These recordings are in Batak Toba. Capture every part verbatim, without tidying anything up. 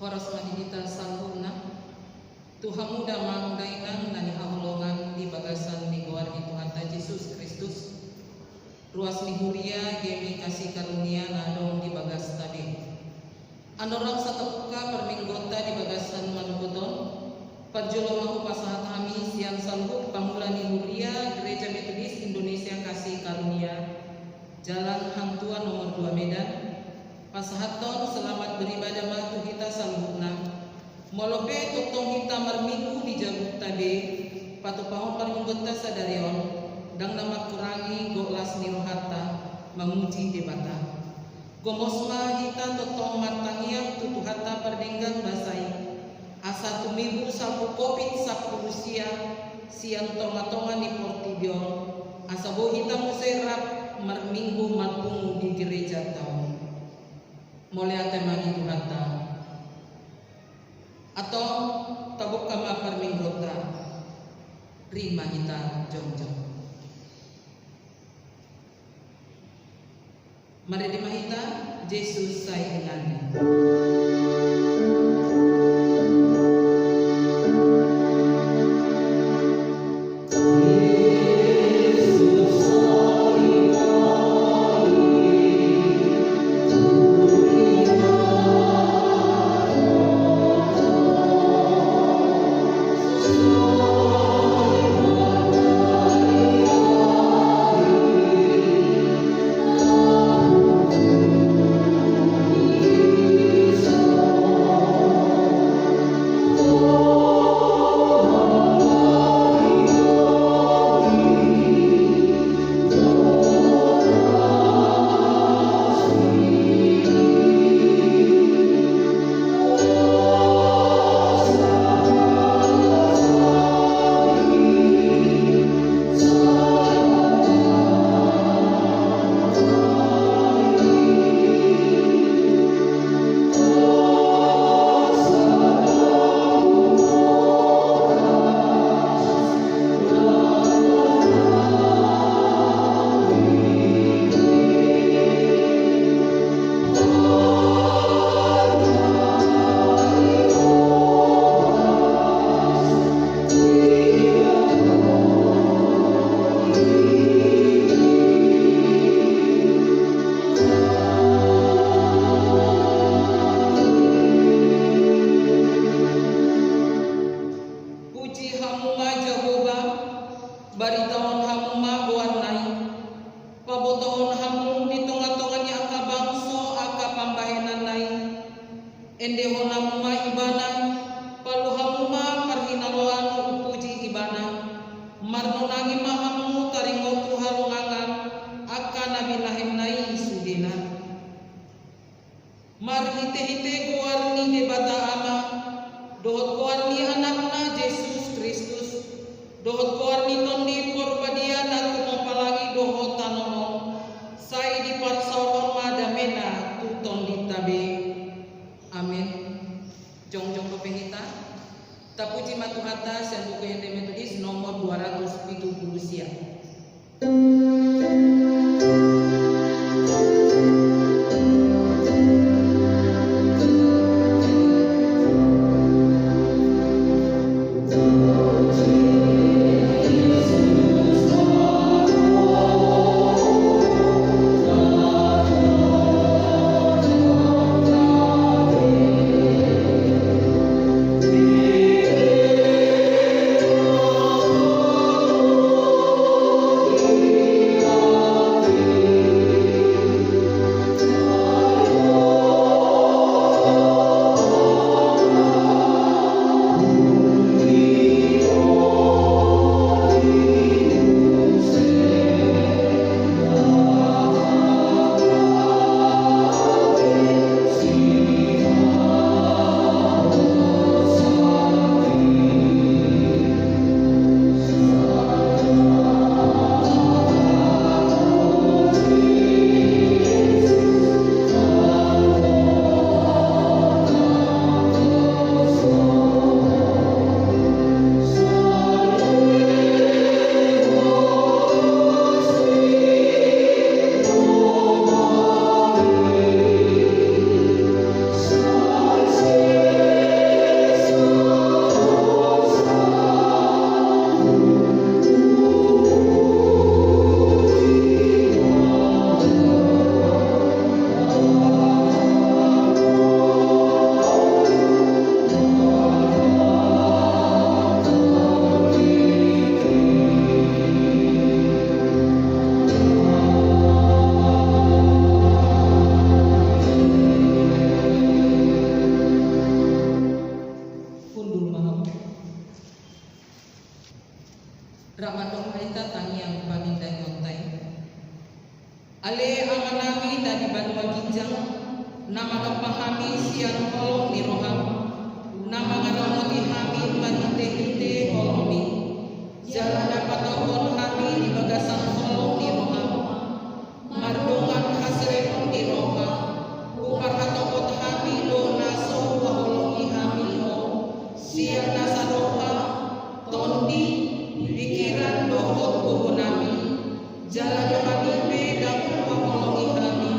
Horas ma di hita saluhutna. Tu hamu damang dainang na hinaholongan di bagasan ni goar ni Tuhanta Jesus Kristus, ruas ni huria, gabe kasih karunia na adong di bagasta be. Andorang satopuk parmingguonta di bagasan manogot on, parjolo ma hupasahat hami sian saluhut pangula ni huria Gereja Metodis Indonesia Kasih Karunia, Jalan Hang Tuah nomor dua Medan, pasahathon selamat beribadah ma tu hita saluhutna. Molo pe tongtong hita marminggu di jabuta be, patupahon parmingguonta sadari on, ndang na mangkurangi gok las ni rohanta mamuji Debata. Gomos ma hita tongtong martangiang tu Tuhanta pardenggan basa i, asa tumibu salpu Covid sampulu sia sian tongatonga ni portibi on, asa boi hita muse rap marminggu marpungu di gerejanta on. Mauliate ma di Tuhanta. Antong, tabuka ma parmingguonta. Ri ma hita jongjong. Marende ma hita, Jesus sai inganni. Puji hamu ma Jahowa, baritahon hamu ma goarna i. Pabotohon hamu di tongatonga ni angka bangso angka pambahenanna i. Endehon hamu ma ibana, palu hamu ma parhinaloan hupuji ibana. Marnonangi ma hamu taringot tu halongangan angka na binahenna i sudena. Marhitehite goar ni Debata Ama, dohot goar ni Anakna Jesus Kristus, dohot goar ni Tondi Porbadia na tumompalangi dohot tano on, sai diparsaorhon ma damena tu tondinta be. Amen. Jongjong dope hita. Tapuji ma Tuhanta sian buku Ende Metodis nomor dua ratus pitu pulu sia. ginjang, na manopang hami sian holong ni roham, na mangaramoti hami marhitehite holongmi, jala na patauhon hami di bagasan holong ni roham. Mardongan haserepon ni roha, huparhatopot hami do na so huhaholongi hami ho sian nasa roha, tondi, pikiran dohot gogonami, jala dongan i pe ndang huhaholongi hami,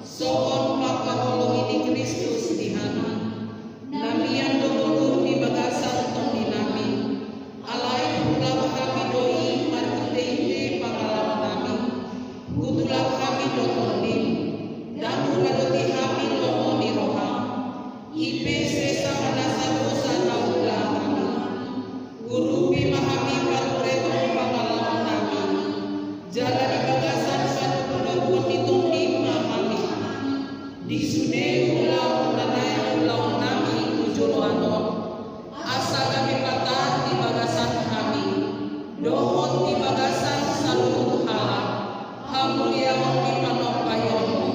songon pangkaholongi ni Kristus di hami. Na mian do ngolu di bagasan tondinami. Alai huulahon hami do i marhitehite pangalaonami. Hutulak hami do tondim, ndang huradoti hami lomo ni roham. I pe sesa ma nasa dosa na huula hami. Urupi ma hami panureton pangalaonami. Jala di bagasan panogunoguon ni tondim ma hami. Di sude ulaon na naeng ulaonnami tu joloan on, asa gabe patar di bagasan hami dohot di bagasan saluhut halak, hamuliaon ni panompaionmu,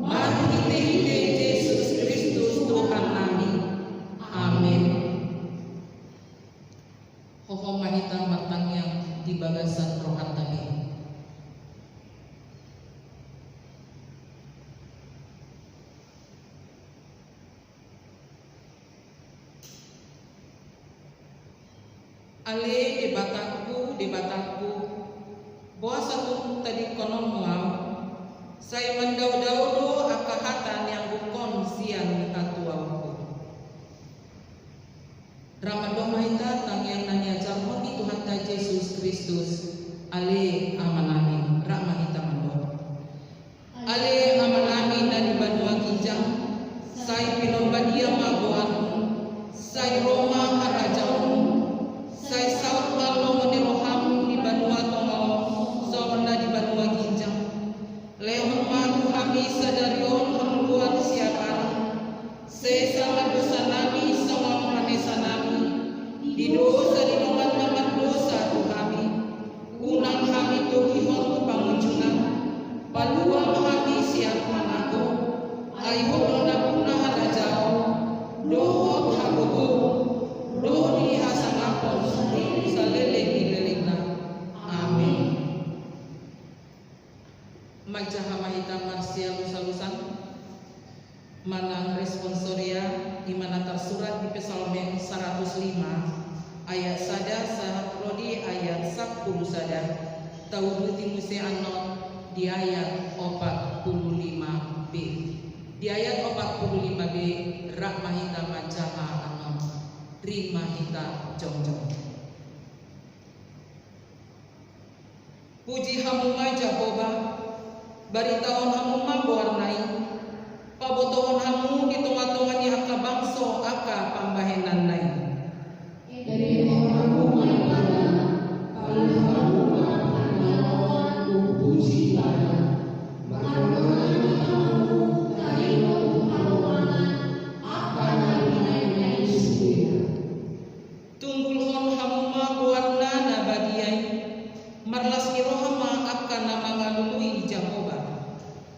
marhitehite Jesus Kristus Tuhannami. Amen. Hohom ma hita martangiang di bagasan rohanta be. Ale Debatangku, Debatangku, boasa tung tadingkononmu ahu? Sai mandaodao do angka hata niangguhon sian hatuaonku. Rap mandok ma hita tangiang na niajarhon ni Tuhanta Jesus Kristus. Ale Amanami, rap ma hita mandok. Ale Amanami na di banua ginjang, sai pinarbadia ma goarmu, sai ro ma harajaonmu, sai saut ma lomo ni roham di banua tonga on songon na di banua ginjang. Lehon ma tu hami sadari on hangoluan siapari. Sesa ma dosanami songon panesanami di dosa ni dongan na mardosa tu hami. Unang hami togihon tu pangunjunan. Palua ma hami sian pangago. Ai Ho do nampuna harajaon dohot hagogoon dohot hasangapon saleleng ni lelengna. Amen. Manjaha ma hita marsialusalusan manang responsoria, i ma na tarsurat di Psalmen saratus lima ayat sada sahat ro di ayat sampulu sada. Tauduti muse annon di ayat opat pulu lima B. Di ayat opat pulu lima B, rap ma hita manjaha annon. Ri ma hita jongjong. Puji hamu ma Jahowa, baritahon hamu ma goarna i, pabotohon hamu di tongatonga ni angka bangso angka pambahenanna i. Endehon hamu ma ibana, paluahon hamu ma pangalaoan, puji ibana. Marngamangami hamu taringot tu halongangan angka na binahenna i di sudena. Tunggulhon hamu ma goarna na badia i, marlas ni roha ma angka na mangalului Jahowa.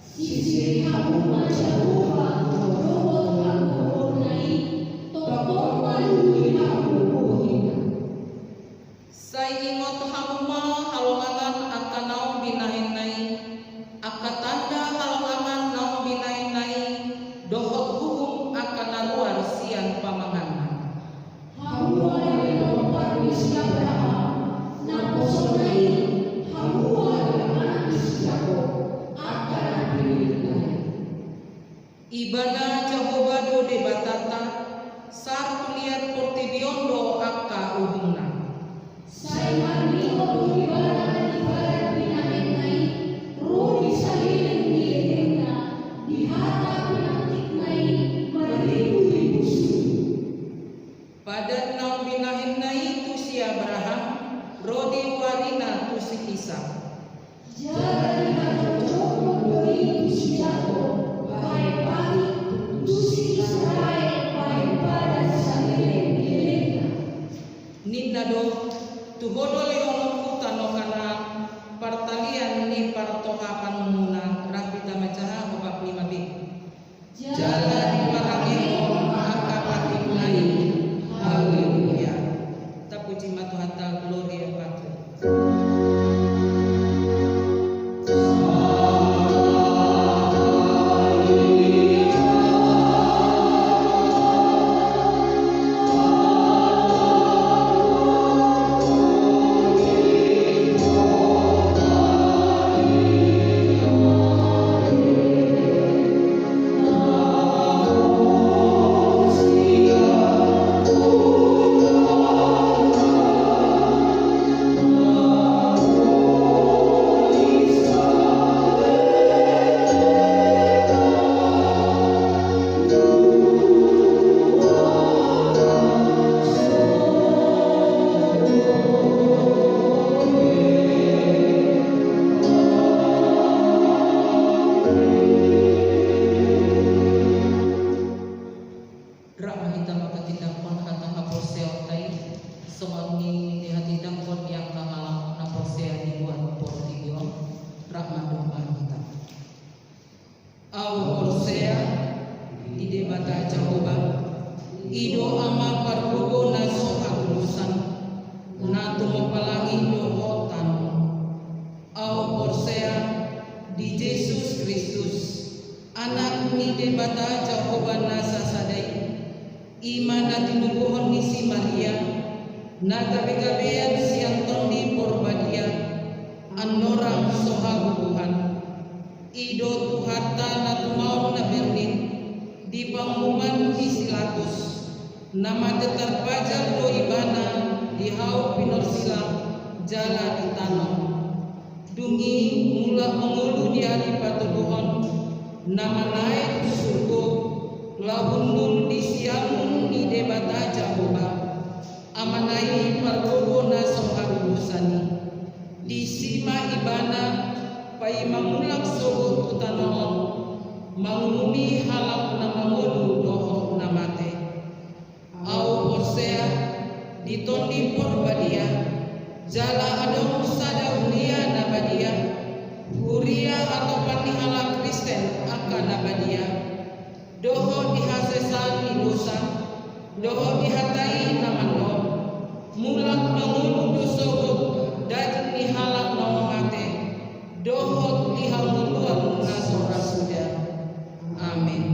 Sisiri hamu ma Jahowa, dohot hamu goarna i, tongtong ma lului hamu bohina. Sai ingot hamu ma halongangan angka naung binahenna i, angka tanda halongangan naung binahenna i, dohot huhum angka na ruar sian pamanganna. Hamu ma na pinompar ni si Abraham, naposona i, hamu ma na anak ni si Jakob, angka na pinilihna i. Ibana Jahowa do Debatanta, sahat tu liat portibi on do angka uhumna. Sai marnidok do ibana di badan binahenna i, ro di saleleng ni lelengna, di hata pinantikna i marriburibu suhi. Padan naung binahenna i tu si Abraham, ro di warina tu si Isak. Jala dihajojokhon do i tu si Jakob bahen patik, tu si Israel bahen padan saleleng ni lelengna. Ninna do, tu ho do lehononku tano Kanaan, partalian ni partongapanmuna. Rap hita manjaha opat pulu lima B. Tuhanta, Gloria Patri. Rap ma hita manghatindanghon hata haporseaonta i, songon na nihatindanghon ni angka halak na porsea di luat portibi on. Rap mandok ma hita. Ahu porsea di Debata Jahowa, i do Ama pargogo na so hatulosan, na tumompa langit dohot tano. Ahu porsea di Jesus Kristus, Anak ni Debata Jahowa na sasada i, i ma na tinubuhon ni si Maria, na gabegabean sian Tondi Porbadia, andorang so hagogohan. I do Tuhanta na tumaon na bernit di panguhuman ni si Pilatus, na mate tarpajal do Ibana di hau pinorsilang jala ditanom. Dung i mulak mangolu di ari patoluhon, na manaek tu surgo, laho hundul di siamun ni Debata Jahowa, Amana i pargogo na so hatulosan i. Disi ma Ibana paima mulak sogot tu tano on, manguhumi halak na mangolu dohot na mate. Ahu porsea di Tondi Porbadia, jala adong sada huria na badia, huria atopan ni halak Kristen angka na badia, dohot di hasesaan ni dosa, dohot di hata i na mandok, mulak mangolu do sogot daging ni halak na mate, dohot di hangoluan na so ra suda. Amen.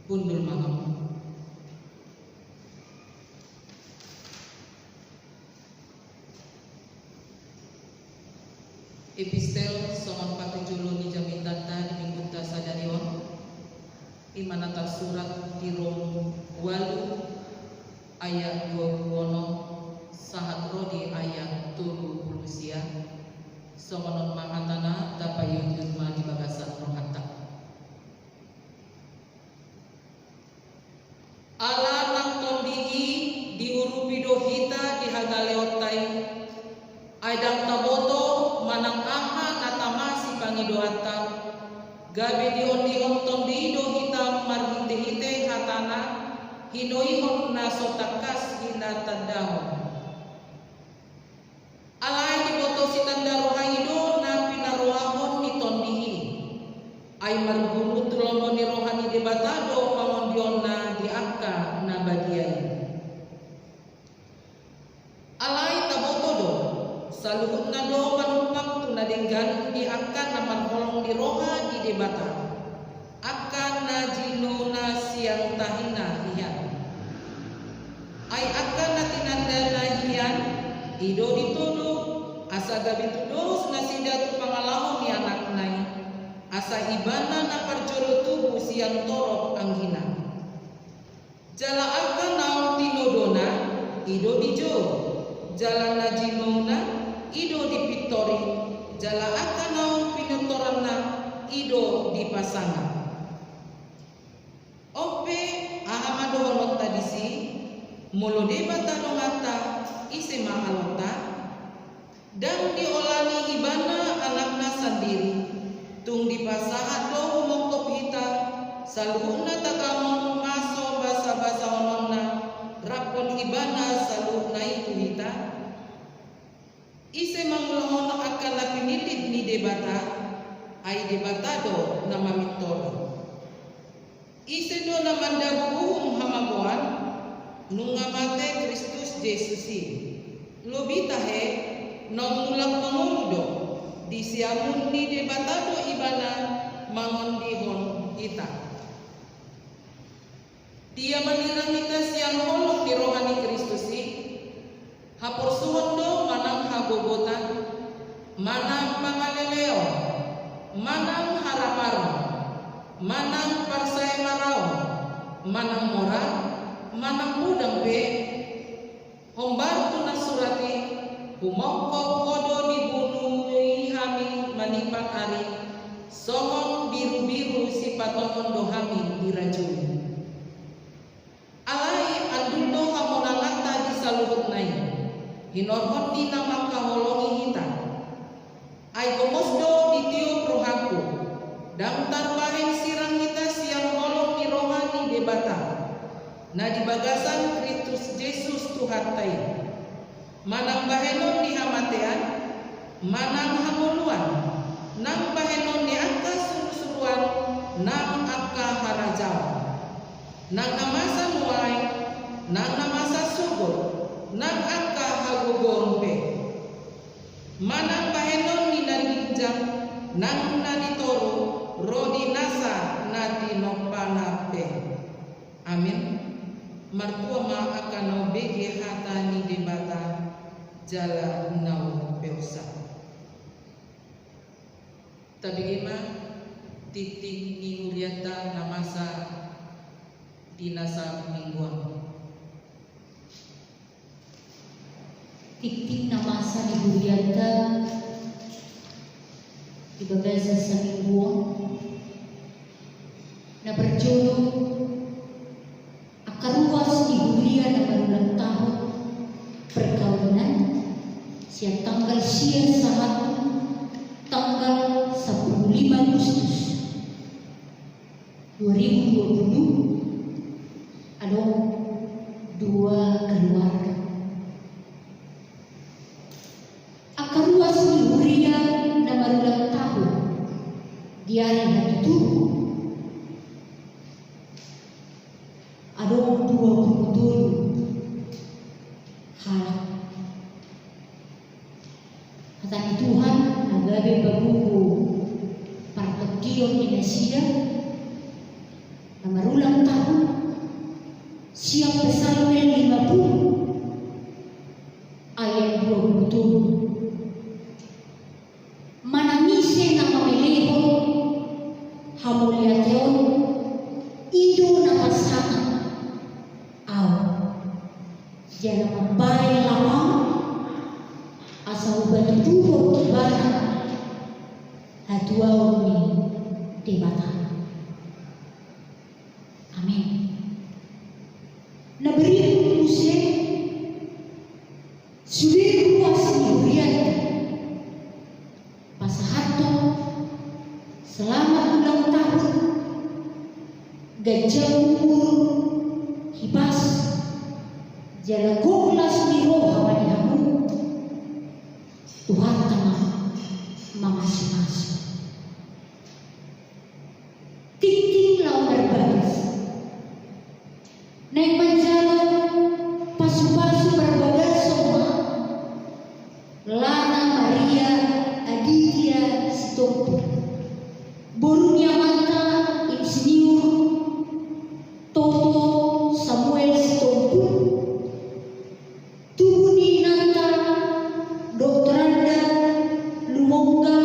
Hundul ma hamu. Epistel songon patujolo ni jamitanta di minggunta sadari on, i ma na tarsurat di Rom ualu ayat dua pulu onom sahat ro di ayat tolu pulu sia. Songon on ma hatana, tapaihuthut ma di bagasan rohanta. Ala nang Tondi i diurupi do hita di hagaleonta i, ai ndang taboto manang aha na tama sipangidoanta, gabe diondihon Tondi i do hita marhitehite hatana, hinoihon na so tangkas hinatandahon. Alai diboto sitanda roha i do na pinarohahon ni Tondi i. Ai marguru tu lomo ni roha ni Debata do pangondionna di angka na badia i. Alai taboto do, saluhutna do manumpak tu na denggan di angka na marholong ni roha ni Debata. Angka na jinouna sian tahina hian. Ai angka na tinandana hian, i do ditodo, asa gabe tudos nasida tu pangalaho ni Anakna i, asa Ibana na parjolo tubu sian torop anggina. Jala angka naung tinodona, i do dijou. Jala na jinouna, i do dipintori. Jala angka naung pintoranna, i do dipasangap. On pe, aha ma dohononta disi? Molo Debata donganta, ise ma alonta? Ndang diolani Ibana Anakna sandiri, tung dipasahat do humongkop hita, saluhutna tagamon maso basabasahononna, raphon Ibana saluhutna i tu hita? Ise mangulahon angka na pinillit ni Debata? Ai Debata do na mamintor. Ise do na mandabu uhum hamagoan? Nunga mate Kristus Jesus i. Lobi tahe, naung mulak mangolu do, di siamun ni Debata do ibana mangondihon hita. Dia manirang hita sian holong ni roha ni Kristus i, haporsuhon do manang hagogotan, manang pangaleleon, manang haraparon, manang parsaemaraon, manang mora, manang mudang pe, hombar tu na surat i, humongkop ho do dibunui hami manipat ari, songon birubiru sipatongon do hami dirajui. Alai andul do hamonanganta di saluhutna i, hinorhon ni na mangkaholongi hita. Ai gomos do ditiop rohangku, ndang tarbahen sirang hita sian holong ni roha ni Debata, na di bagasan Kristus Jesus Tuhanta i. Manang bahenon ni hamatean, manang hangoluan, nang bahenon ni angka surusuruan, nang angka harajaon, nang na masa nuaeng, nang na masa sogot, nang angka hagogoon pe. Manang bahenon ni na ginjang, nang na di toru, ro di nasa na tinompana pe. Amin. Martua ma angka na umbege hata ni Debata jala na umpeopsa. Tabege ma tingting ni hurianta na masa di na saminggu on. Tingting na masa ni hurianta di bagasan saminggu on, na parjolo, angka ruas ni huria na marulang tahun perkawinan sian tanggal sia sahat tanggal sampulu lima Agustus dua ribu dua puluh, adong dua keluarga. Angka ruas ni huria na marulang tahun di ari hatutubu, adong dua puluh tolu halak. Hata ni Tuhan na gabe pagugu partondion ni nasida na marulang tahun, sian Psalmen lima puluh ayat dua puluh tolu. Manang ise na mamelehon hamauliateon, i do na pasahat Ahu, jala mambahen lapang, asa hupatuduhon tu ibana hatuaon ni Debata. Amin. Na berikut muse, sude ruas ni hurianta pasahathon selamat ulang tahun, ganjang umur, hipas jala gok las ni roha ma di hamu. Tuhanta ma mamasumasu. Tingting laho marbagas. Naeng manjalo pasupasu parbagason ma Lana Maria Aditya Sitompul, boru ni amanta Insinyur Toto Samuel Sitompul, tubu ni inanta Doktoranda Lumongga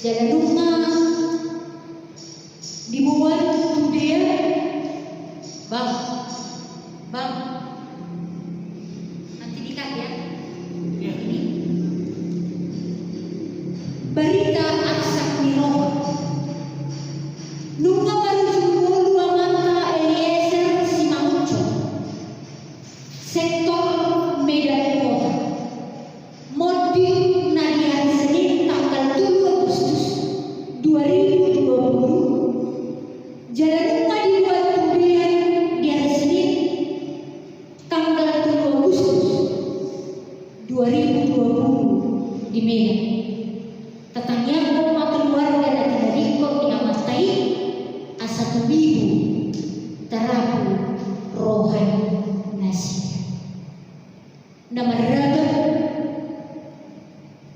Jala nunga diboan tu dea, Bang, Bang, nanti di-cut ya. Ya. Ini. Barita arsak ni roha. Nunga marujung ngolu amanta Eliezer Simanguncong, sektor Medan Kota. Monding na di ari Senin tanggal tolu Agustus dua ribu dua puluh, jala nunga diboan tu dea di ari Senin tanggal tolu Agustus dua ribu dua puluh di Medan. Tatangiangkon ma keluarga na tinadingkon ni amanta i, asa tumibu tarapu roha ni nasida. Na marragam,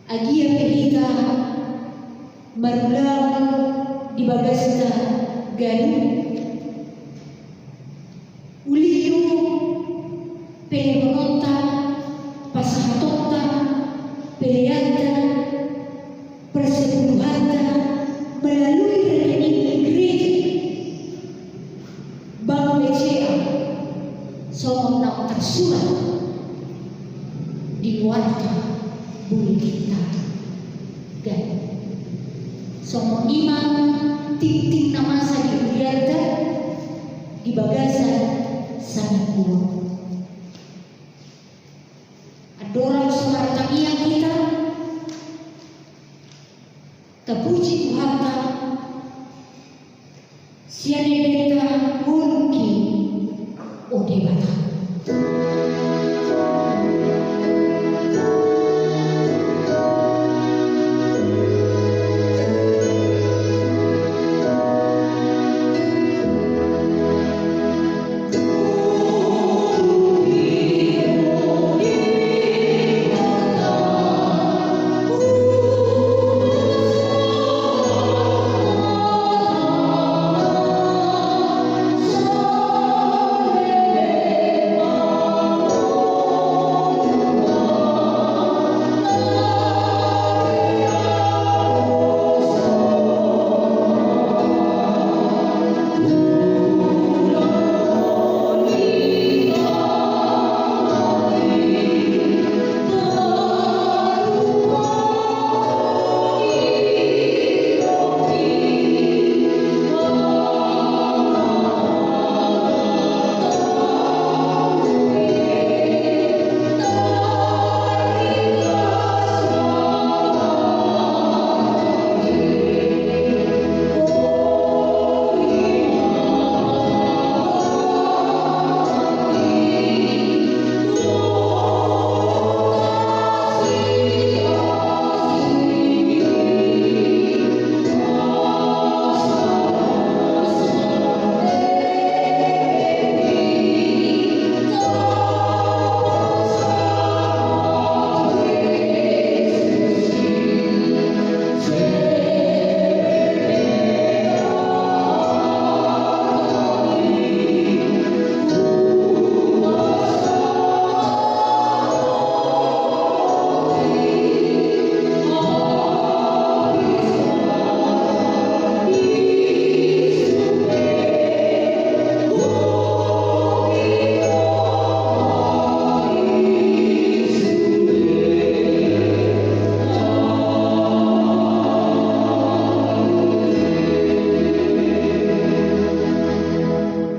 agia pe hita marulaon di bagasta ganup, uli do pelehononta, pasahatonta, peleanta, persepuluhanta melalui rekening ni gereja, Bank B C A, songon na tarsurat di Warta Bulletinta. Gabe songon i ma tingting na masa di hurianta di bagasan saminggu on. Andorang so martangiang hita, tapuji Tuhanta sian endenta ngolungki, o Debata.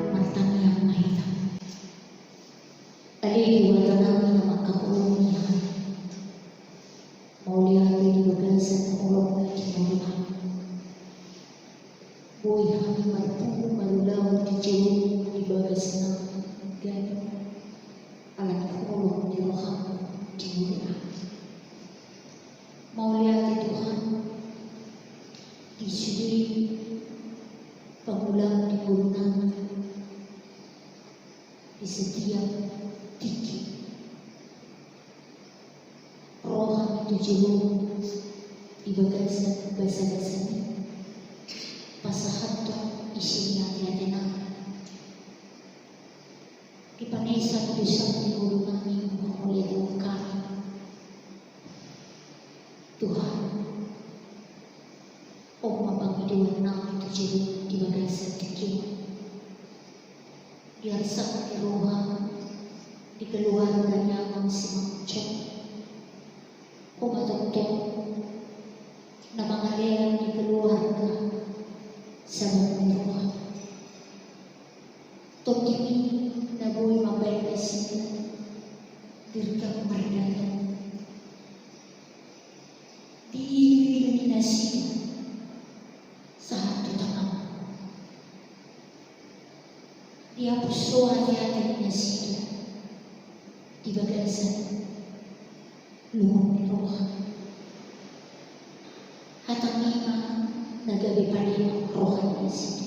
Martangiang ma hita. Ale Debata nami na mangkaholongi hami, mauliate di bagasan holongmu di ngolunami. Boi hami marpungu marulaon di jolomu di bagas na gabe ala ni holong ni rohamu di ngolunami. Mauliate Tuhan, di sude pangulaon ni ngolunami di setiap tingki. Ro hami tu jolomu di bagasan basabasami, pasahathon isi ni ateatenami. Dipanesan dosa ni ngolunami, mangholehon hami. Tuhan, Ho ma pangidoan nami tu Ho di bagasan tingki on. Di arsak ni roha, di keluarga ni amang Simanjuntak. Ho ma tongtong na mangalean di keluarga saluhut ni roha. Tondimi na boi mambahen nasida dirgam mardalan. Di iluilu ni nasida sahat tu tangan. Di apus roha ni ate ni nasida di bagasan luhut ni roha. Hatami ma na gabe pademak roha ni nasida.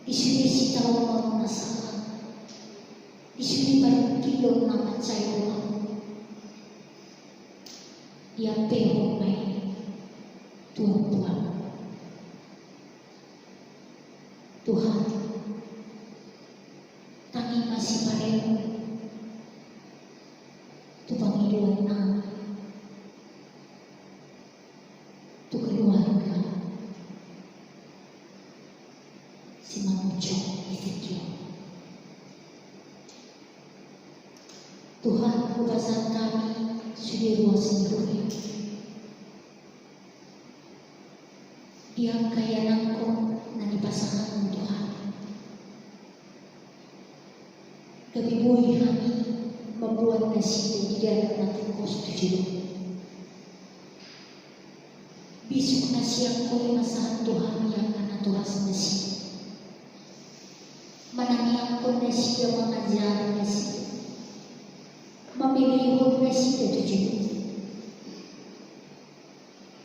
Di sude sitaonon na sala, di sude parungkilon na mansai roha, diampehon ma i tu Ampuam. Tuhan, tangi ma sipareon tu pangidoan nami tu keluarga Simanjuntak di tingki on. Tuhan, hupasahat hami sude ruas ni roha di angka ianakhon na nipasahatmu Tuhan. Gabe boi hami mamboan nasida di dalan na tingkos tu jolo. Bisuk na sian Ho i ma sahat tu hami angka natoras nasida. Manangianghon nasida, mangajari nasida, mameleihon nasida tu jolo.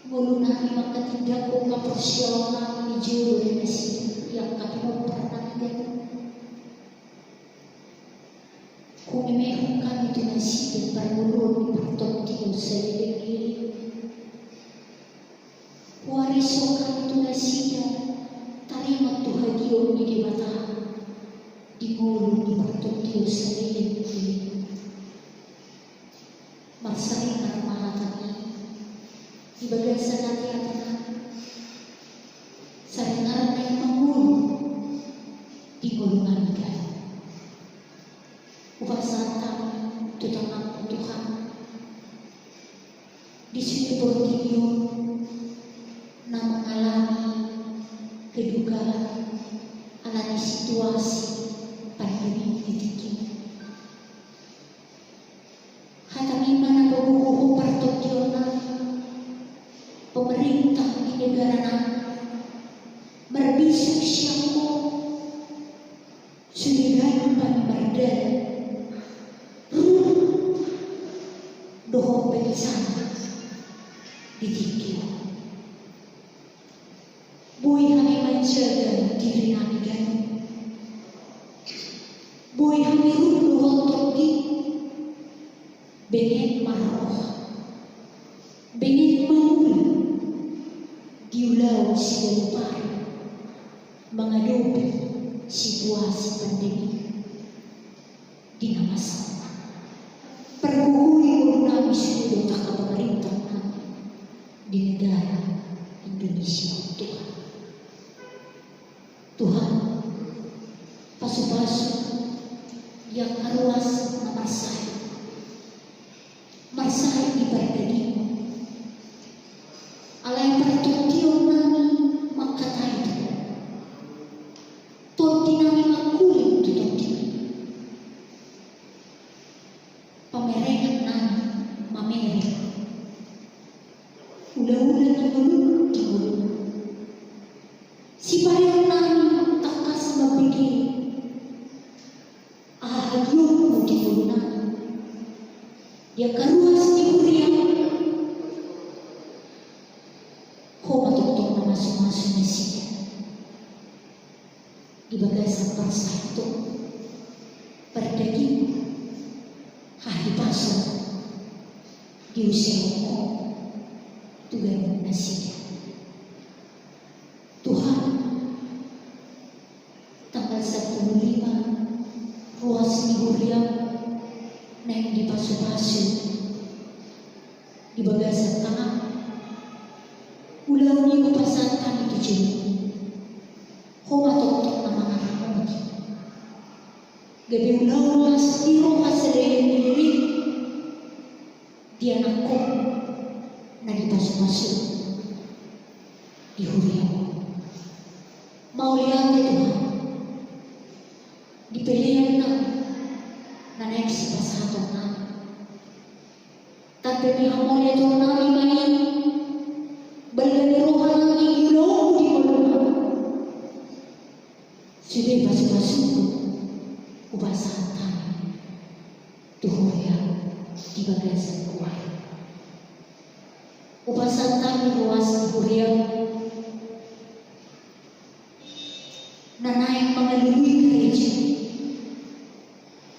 Ngolu nami manghatindanghon haporseaon nami di jolo ni nasida di angka pinompar nami. Humemehon hami tu nasida parngoluon ni partondion saleleng i. Huarishon hami tu nasida taringot tu hagiot ni Debata di ngolu ni partondion saleleng i. Marsaringar ma hatami di bagasan ateate nami, saringar na i mangolu di ngolu nami ganup. Hupasahat hami tu tanganmu Tuhan, di sude portibi on na mangalami kedukaan ala ni situasi pandemi di tingki on. Hatami ma na pagogohon partondion nami, pemerintah di negara nami, marbisuk sian Ho, sude ganup hami mardalan, ruhut dohot bencana di tingki on. Boi hami manjaga diri nami ganup. Boi hami ruhut dohot tondi, benget marroha, benget mangula di ulaon siganup ari mangadopi situasi pandemi. Di na masa on, pargogoi ngolu nami sude dohot angka pamarintah nami di negara Indonesia on Tuhan. Tuhan, pasupasu di angka ruas na marsahit, marsahit di pardagingkon. Alai partondion nami manghatai tu Ho, tondi nami mangkuling tu tondimi. Pamerengan nami mamereng ulaula ni ngolum di ngolum. Sipareon nami tangkas mambege aha hagionmu di ngolu nami. Di angka ruas ni huriam, Ho ma tongtong na masumasu nasida di bagasan parsahiton, pardagingkon, hahipason, di use Ho tu ganup nasida. Tuhan, tanggal sampulu lima, ruas ni huriam naeng dipasupasu di bagasan tangan. Ulaon i hupasahat hami tu Ho. Ho ma tongtong na mangaramoti. Gabe ulaon las ni roha salelengleleng di anakKom na dipasupasu di huria. Mauliate Tuhan di pelean na naeng sipasahaton nami. Tanda ni hamauliateon nami ma i, balga ni roha nami di ulaonMu di ngolunami. Sude pasupasu hupasahat hami tu huria di bagasan kuari. Hupasahat hami ruas ni huria na naeng mangalului gereja.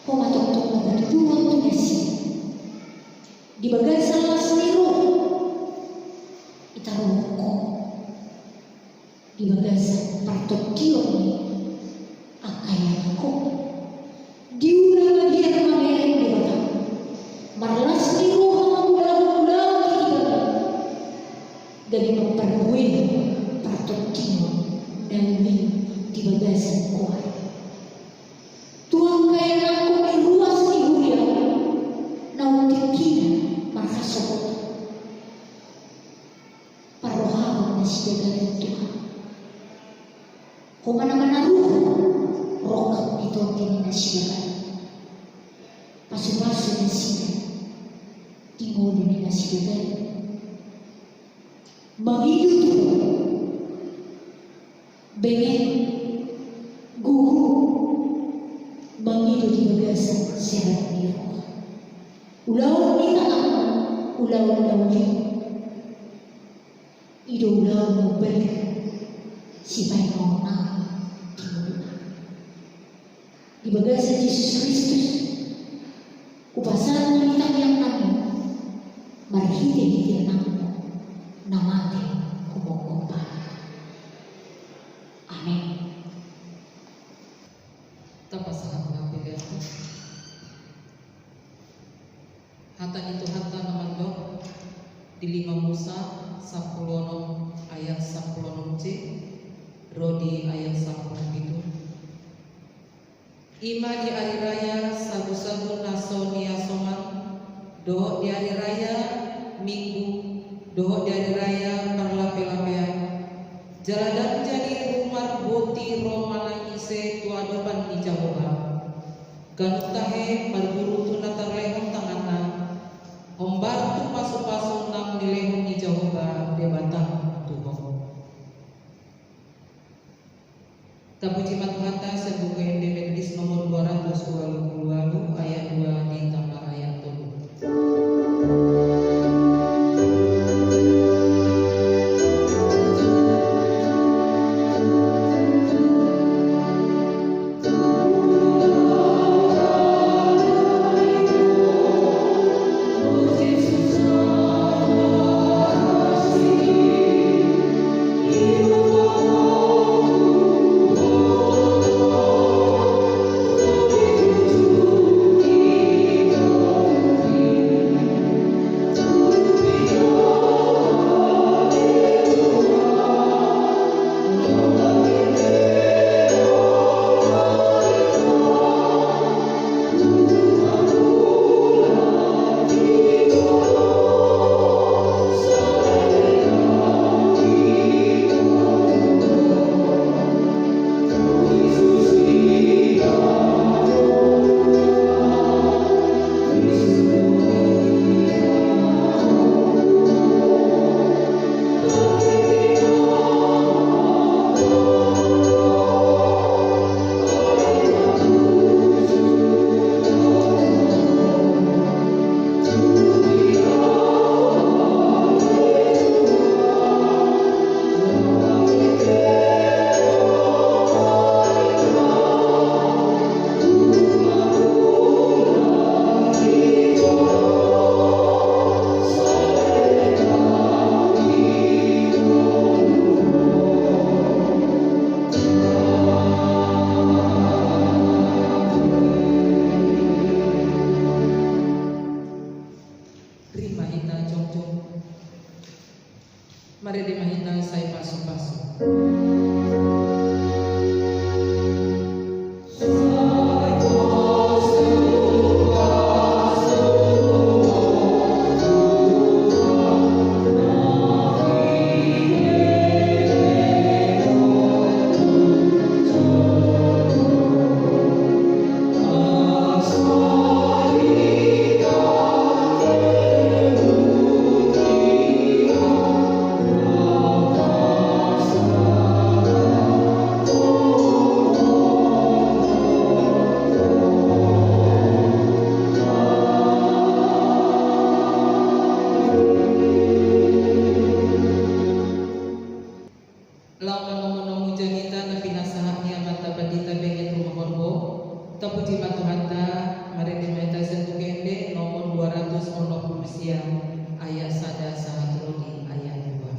Ho ma tongtong na patuduhon tu nasida di bagasan las ni roha. Itaruhon Ho di bagasan partondion ni angka ianakhon. Diula ma biar mamereng Debata, marlas ni roha mangulahon ulaon ni ibana, gabe mamparbuehon partondion na uli di bagasan kuari. Tu angka ianakhon di ruas ni huria naung tingkina marhasoluhon. Parrohahon nasida gabe Tuhan. Ho ma na manaruhon rongkap ni tondi ni nasida gabe. Pasupasu nasida di ngolu ni nasida gabe. Mangido tu Ho, benget, gogo, mangido di bagasan serep ni roha. Ulaon ni tangan, ulaon na uli. I do ulaon na umbalga sipaingaon nami di ngolunami. Di bagasan Jesus Kristus, hupasahat hami tangiang nami, marhitehite AnakMu na mate humophop Ho. Amen. Tapasahat ma pelean. Hata ni Tuhanta na mandok di lima Musa sampulu onom ayat sampulu onom C ro di ayat sampulu pitu. I ma di ari raya sagusagu na so niasoman, dohot di ari raya Minggu, dohot di ari raya Parlapelapean, jala ndang jadi rumar boti ro manang ise tu adopan ni Jahowa. Ganup tahe marguru tu na tarlehon tanganna, hombar tu pasupasu naung nilehon ni Jahowa Debata tu ho. Tapuji ma Tuhanta, sian Buku Ende Metodis nomor dua ratus ualu pulu ualu, ayat dua ditamba ayat tolu. Marende ma hita sai pasu-pasu. Laho manomu-nomu jamita na pinasahat ni Amanta Pandita Benget Rumahorbo, tapuji ma Tuhanta. Marende ma hita sian Buku Ende nomor dua ratus onom pulu sia, ayat sada sahat ro di ayat dua.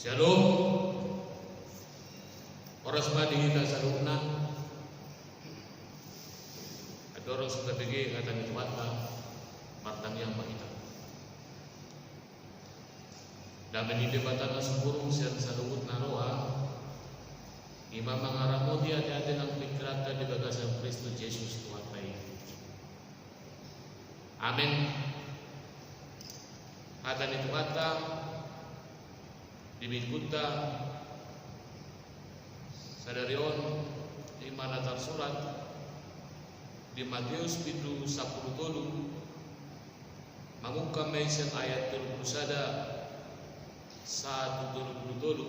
Syalom. Horas ma di hita saluhutna. Andorang so tabege hata ni Tuhanta, martangiang ma hita. Dame ni Debata na sumurung sian saluhut na roha, i ma mangaramoti ateate nang pingkiranta di bagasan Kristus Jesus Tuhanta i. Amen. Hata ni Tuhanta di minggunta sadari on, i ma na tarsurat di Mateus bindu sampulu tolu, mamungka ma i sian ayat tolu pulu sada sahat tu tolu pulu tolu.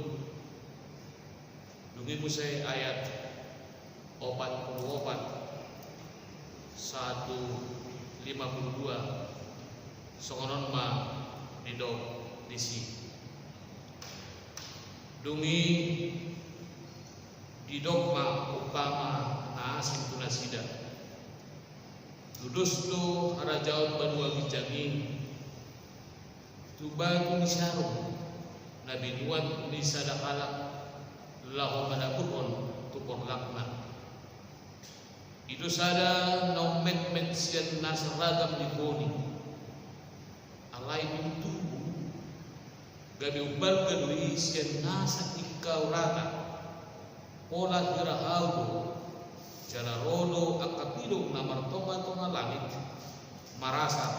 Dung i muse ayat opat pulu opat sahat tu lima pulu dua, songon on ma didok disi. Dung i didok ma umpama na asing tu nasida: Tudos do harajaon banua ginjang i tu batu ni sarung na binuat ni sada halak laho manaburhon tu porlakna. I do sada na ummetmet sian nasa ragam ni honi. Alai dung tubu, gabe umbalga do i sian nasa ingkau rata, pola hira hau do, jala ro do angka pilong na martonga-tonga langit marasar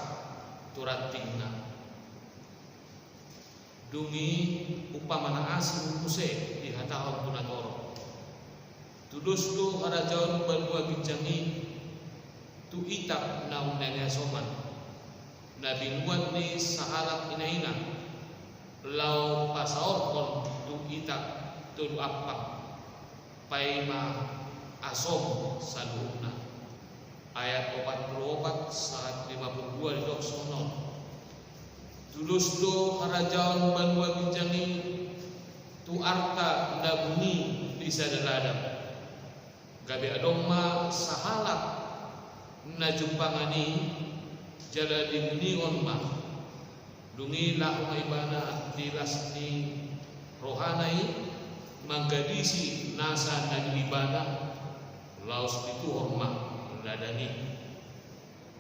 tu rantingna. Dung i umpama na asing muse dihatahon tu natorop. Tu Tudos do harajaon banua ginjang i tu Itak naung na niasoman, na binuat ni sahalak inaina, laho pasaorhon tu Itak tolu ampang, paima asom saluhutna. Ayat opat pulu opat sahat lima pulu dua didok songon on. Tudos do harajaon banua ginjang i tu arta na buni di sada ladang. Gabe adong ma sahalak na jumpangan i, jala dibunihon ma. Dung i laho ma ibana di las ni rohana i manggadisi nasa na di ibana, laos dituhor ma ladang i.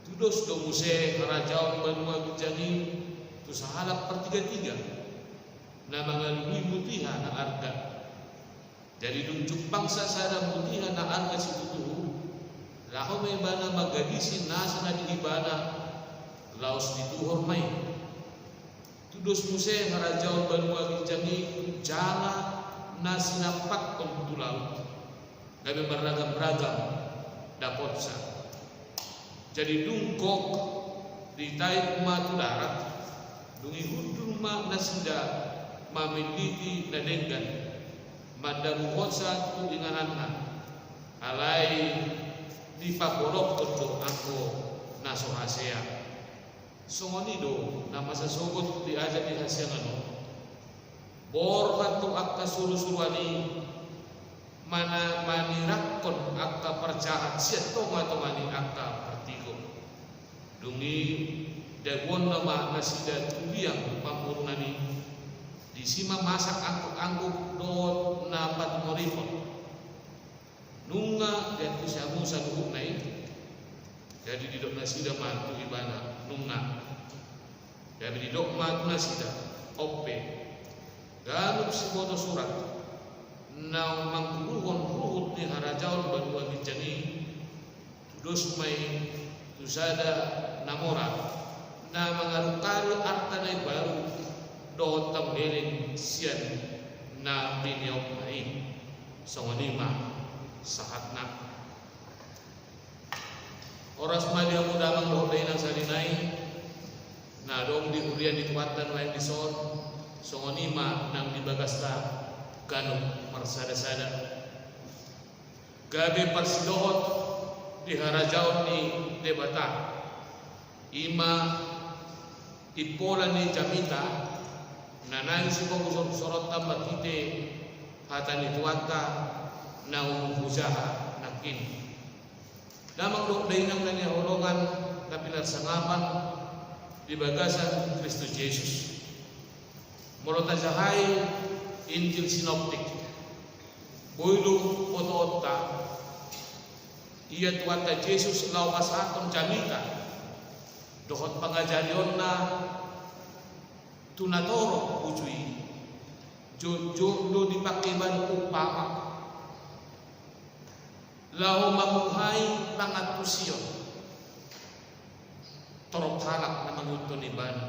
Tudos do muse harajaon banua ginjang i tu sahalak partigatiga, na mangalului mutiha na arga. Jadi dung jumpang sasada mutiha na arga situtu, laho ma ibana manggadisi nasa na di ibana, laos dituhor ma i. Tudos muse harajaon banua ginjang i tu jala na sinampakhon tu laut, gabe marragam-ragam dapotsa. Jadi dung gok, ditait ma tu darat, dung i hundul ma nasida mamilliti na denggan, mandabuhonsa tu ingananna, alai dipagolokhon do anggo na so hasea. Songon i do na masa sogot diajar di hasiangan on. Borhat tu angka surusuruan i, mana manirakkon angka parjahat sian tongatonga ni angka partigor. Dung i dabuonna ma nasida tu liang pamorunan i, disi ma masak angkup-angkup dohot na patumorihon. Nunga diantusi hamu saluhutna i? Jadi didok nasida ma tu ibana, nunga. Jadi didok ma tu nasida, on pe, ganup siboto surat na mangguluhon ruhut ni harajaon banua ginjang i, tudos ma i tu sada na mora, na mangarungkari arta na imbaru dohot tambeling sian na biniaonna i. Songon i ma sahatna. Horas ma di hamu damang dohot dainang sahali nai na adong di huria ni Tuhanta nuaeng dison, songon i ma nang di bagasta ganup marsadasada. Gabe parsidohot di harajaon ni Debata, i ma impola ni jamita na naeng sipabosorbosoronta marhite hata ni Tuhanta na umhujaha nangkin. Damang dohot dainang na hinaholongan na pinarsangapan di bagasan Kristus Jesus. Molo tajahai Injil sinoptik, boi do botoonta ia Tuhanta Jesus laho pasahathon jamita dohot pangajarionna tu natorop uju i. Jotjot do dipangke ibana umpama laho mambuhai pangantusion torop halak na mangihuthon ibana.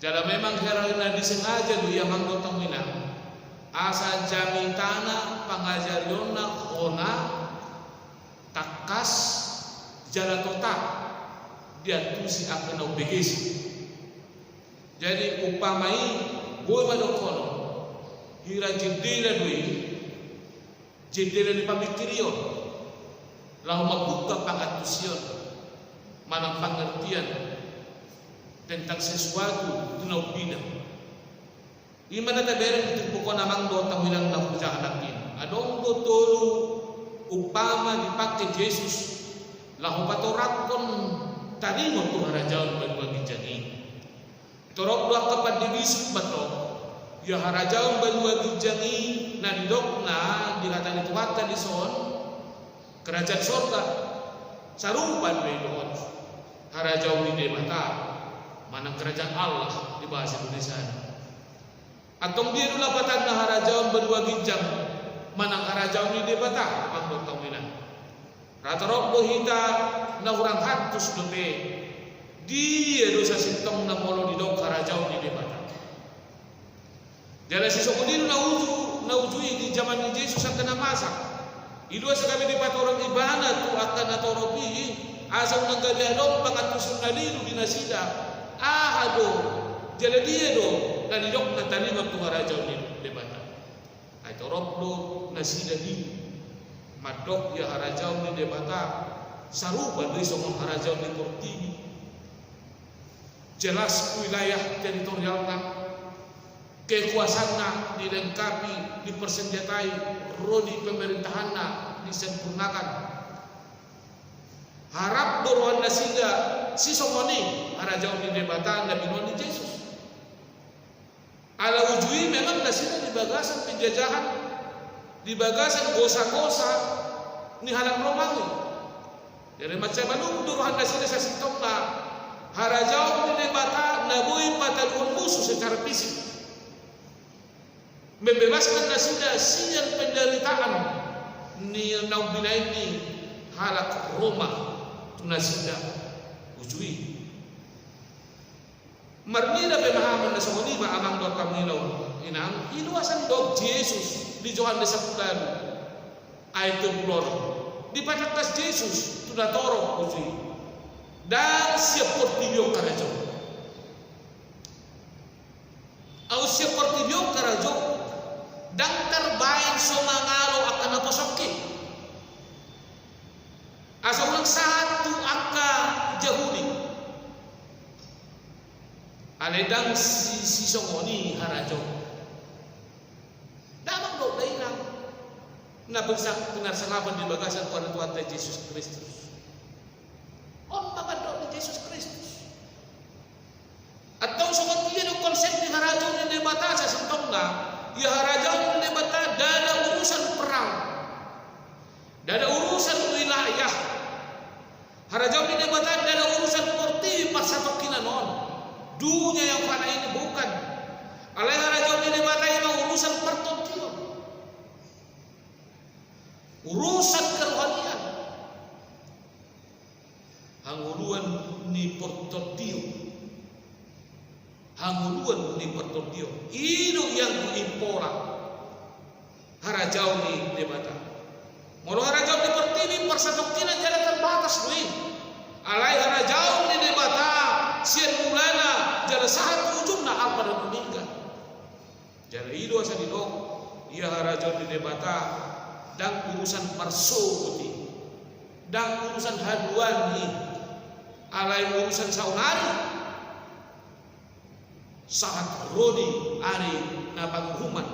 Jala memang hera na disengaja do i, amang dohot inang, asa jamitana, pangajarionna hona, tangkas jala totap diantusi angka na umbegesi. Jadi umpama i boi ma dohonon, hira jendela do i, jendela ni pamingkirion, laho mambuka pangantusion manang pangertian tentang sesuatu tu na umbida. I ma na tabereng di turpuk on, amang dohot inang na hujahatan i. Adong do tolu umpama dipangke Jesus laho patoranghon taringot tu harajaon banua ginjang i. Torop do angka pande bisuk mandok, ia harajaon banua ginjang i na nidokna di hata ni Tuhanta dison, kerajaan sorga, sarupa do i dohot harajaon ni Debata manang kerajaan Allah di bahasa Indonesia. Antong dia do lapatanna harajaon banua ginjang manang harajaon ni Debata, amang dohot inang? Rata torop do hita na hurang hantus dope dia do sasintongna molo didok harajaon ni Debata. Jala sisongon i do na uju, na uju i di jaman ni Jesus angka na masa. I do asa gabe dipatorang ibana tu angka na torop i, asa unang gabe adong pangantusion na lilu di nasida. Aha do, jala dia do na nidokna taringot tu harajaon ni Debata? Ai torop do nasida lilu mandok ia harajaon ni Debata sarupa do i songon harajaon ni portibi. Jelas wilayah teritorialna, kekuasaanna dilengkapi, dipersenjatai, ro di pemerintahanna disempurnakan. Harap do roha nasida sisongon i harajaon ni Debata na binoan ni Jesus. Ala uju i memang nasida di bagasan penjajahan, di bagasan gosa-gosa ni halak Romawi. Jadi mansai malungun do roha nasida sasintongna harajaon ni Debata na boi pataluhon musu secara fisik, membebaskan nasida sian penderitaan ni naung binahen ni halak Roma tu nasida uju i. Marnida pemahaman na songon i ma amang dohot hamu inang, inang, i do asa didok Jesus di Johannes sampulu ualu ayat dua pulu onom. Dipatangkas Jesus tu na torop uju i, ndang sian portibi on harajaon. Aut sian portibi on harajaon, ndang tarbaen so mangalo angka naposongki. Asa unang sahat tu angka Jahudi. Alai ndang si, sisongon i harajaon. Damang do dainang na pinarsangapan di bagasan goar ni Tuhanta Jesus Kristus. On ma pandok ni Jesus Kristus. Antong songon dia do konsep ni harajaon ni Debata sasintongna? Ia harajaon ni Debata ndada urusan perang, ndada urusan wilayah. Harajaon ni Debata ndada urusan portibi parsatongkinan on, dunia yang fana ini, bukan. Alai harajaon ni Debata i ma urusan partondion, urusan kerohanian. Hangoluan ni partondion. Hangoluan ni partondion. I do ianggo impola harajaon ni Debata. Molo harajaon ni portibi parsatongkinan jala terbatas do i. Alai harajaon ni Debata sian mulana jala sahat tu ujungna, Alfa dan Omega. Jala i do asa didok, ia harajaon ni Debata ndang urusan parsogot i, ndang urusan haduan i, alai urusan saonari sahat ro di ari na panguhuman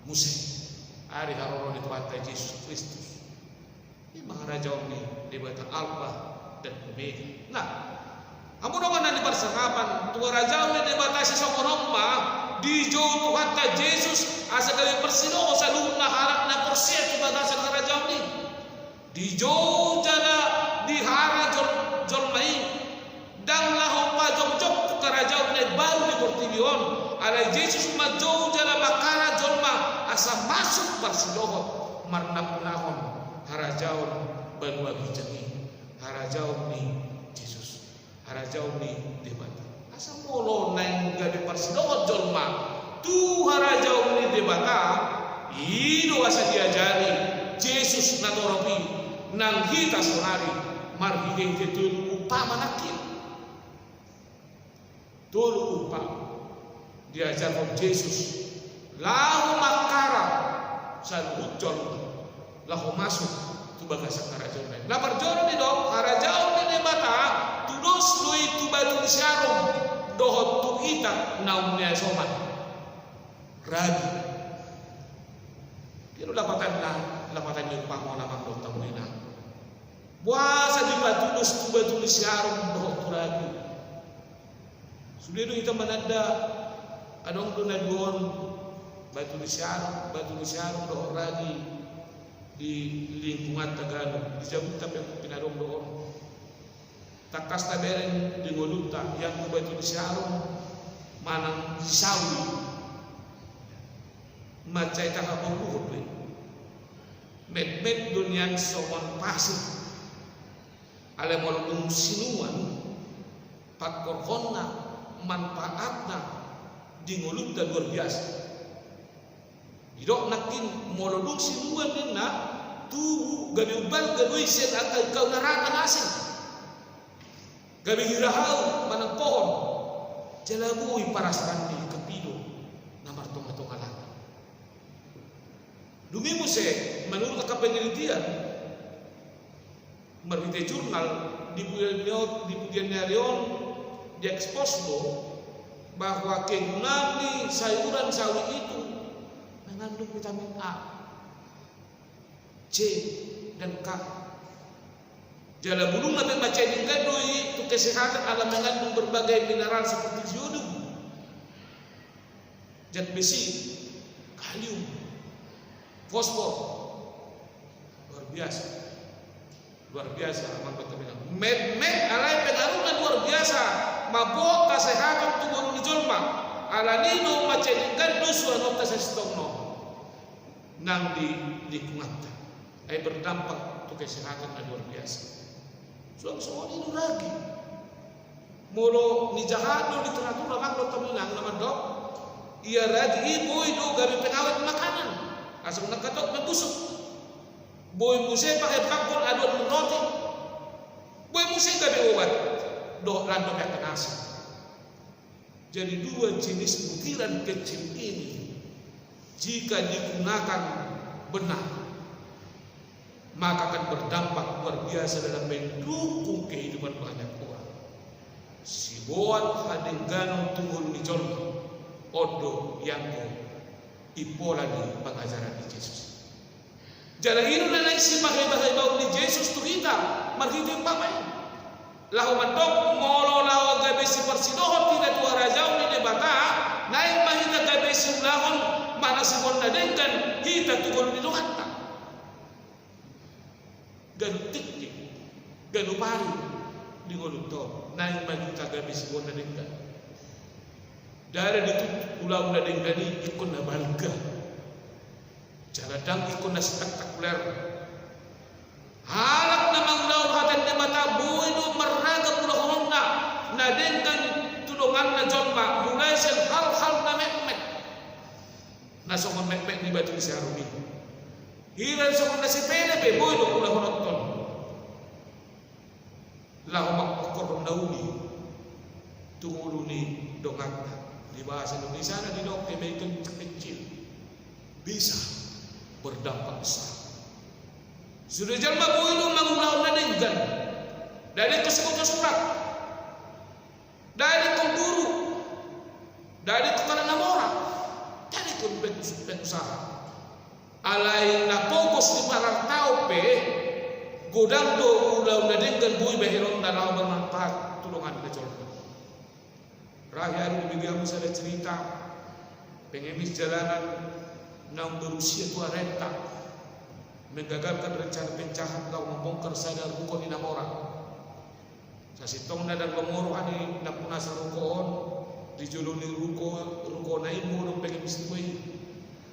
muse, ari haroro ni Tuhanta Jesus Kristus. I ma harajaon ni Debata, Alfa dan Omega. Nah, hamu dongan na di parsangapan, tu harajaon ni Debata sisongon on ma dijou Tuhanta Jesus asa gabe parsidohot saluhutna halak na porsea tu bagasan harajaon i. Dijou jala dihara jol-, jolma i. Ndang laho pajongjong tu harajaon na imbaru di portibi on, alai Jesus ma jou jala manghara jolma asa masuk parsidohot marnampunahon harajaon banua ginjang i, harajaon ni Jesus, harajaon ni Debata. Asa molo naeng gabe parsidohot jolma tu harajaon ni Debata, i do asa diajari Jesus na torop i nang hita saonari marhitehite tolu umpama nangkin. Tolu umpama diajarhon Jesus laho manghara saluhut jolma laho masuk tu bagasan harajaonna i. Na parjolo didok, harajaon ni Debata tudos do i tu batu ni siarum dohot tu itak naung niasoman, ragi. Dia do lapatanna, lapatan ni umpama on, amang dohot hamu inang. Boasa dipatudos tu batu ni siarum dohot tu ragi? Sude do hita mananda, adong do na dua on, batu ni siarum, batu ni siarum dohot ragi di lingkunganta ganup, di jabunta pe mungkin adong do on. Tangkas tabereng di ngolunta, ianggo batu ni siarum manang di sawi, mansai tahaporluhon do i. Metmet do nian songon pasir. Alai molo dung sinuan, pangkorhonna, manfaatna di ngolunta luar biasa. Didok nangkin, molo dung sinuan ninna, tubu gabe umbalga do i sian angka ingkau na rata na asing. Gabe hira hau manang pohon. Jala boi parasaan ni Kapilo na martonga-tonga langit. Dung i muse, menurut angka penelitian, marhite jurnal, di pudian ni on, di pudian ni ari on, diekspos do bahwa kegunaan ni sayuran sawi itu mengandung vitamin A, C, dan K. Jala bulungna pe mansai denggan do i tu kesehatan ala mengandung berbagai mineral seperti iodium, zat besi, kalium, fosfor. Luar biasa. Luar biasa, amang dohot inang. Metmet alai pengaruhna luar biasa. Mamboan kesehatan tu ngolu ni jolma. Alani do mansai denggan do suanonta sasintongna nang di lingkunganta. Ai berdampak tu kesehatan na luar biasa. Suang songon i do ragi. Molo nijaha do literatur, amang dohot inang, na mandok, ia ragi i boi do gabe pengawet makanan, asa unang hatop mambusuk. Boi muse pahembangkon adopan roti. Boi muse gabe obat dohot lanto pe angka na asing. Jadi dua jenis butiran kecil ini, jika digunakan benar, maka akan berdampak luar biasa dalam mendukung kehidupan banyak orang. Siboan hadengganon tu ngolu ni jolma, on do ianggo impola ni pangajaran ni Jesus. Jala i do na naeng sipahebahebahon ni Jesus tu hita marhite umpama i. Laho mandok, molo laho gabe siparsidohot hita tu harajaon ni Debata, naeng ma hita gabe siulahon manang siboan na denggan hita tu ngolu ni donganta. Ganup tingki, ganup ari di ngolunta on, naeng ma hita gabe siboan na denggan. Ndada ditut ulaon na denggan i ingkon na balga. Jala ndang ingkon na spektakuler. Halak na mangulahon hata ni Debata boi do marragam ulahononna na denggan tu donganna jolma, mulai sian hal-hal na metmet. Na songon metmet ni batu ni Sarum i. Hira songon na sipele pe boi do ulahononta on. Laho mangkorhon na uli tu ngolu ni donganta. Di bahasa Indonesia na didok kebaikan kecil bisa berdampak besar. Sude jolma boi do mangulahon na denggan. Ndada ingkon siboto surat. Ndada ingkon guru. Ndada ingkon halak na mora. Ndada ingkon peng-, pengusaha. Alai na pogos di pararta on pe, godang do ulaon na denggan boi bahenonna laho bermanfaat tu dongan na jolma. Ra hea, dung dibege hamu sada cerita, pengemis jalanan naung berusia tua renta menggagalkan rencana penjahat laho membongkar sada ruko ni na mora. Sasintongna ndang lomo roha ni nampunasa ruko on, di jolo ni ruko, rukona i modom pengemis tua i.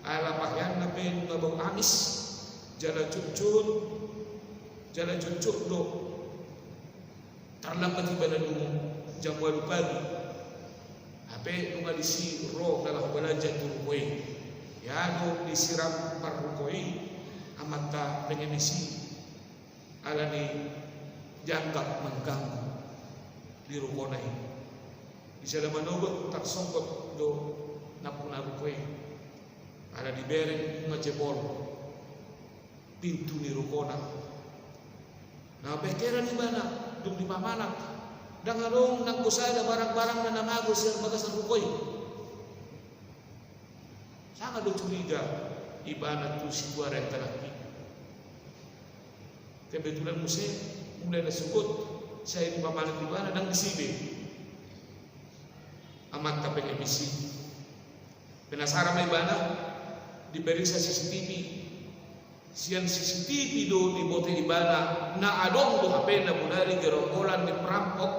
Ala paheanna pe nunga bau amis, jala jotjot, jala jotjot do. Tarlambat ibana dung jam ualu pagi. Hape nunga disi ro na laho balanja tu ruko i. Ia do disiram parruko i amanta pengemis i. Alani dianggap mengganggu di rukona i. Di sada manogot tarsonggot do nampuna ruko i. Ala dibereng nunga jebol pintu ni rukona. Na pengkeran ibana, dung dipamanat, ndang adong nanggo sada barang-barangna na mago sian bagasan ruko i. Sanga do curiga ibana tu si tua renta nangkin. Kebetulan muse mulai na sogot sai dipamanat ibana ndang disi be amanta pengemis i. Penasaran ma ibana, diperiksa C C T V. Sian C C T V do diboto ibana na adong do hapena bodari gerombolan ni perampok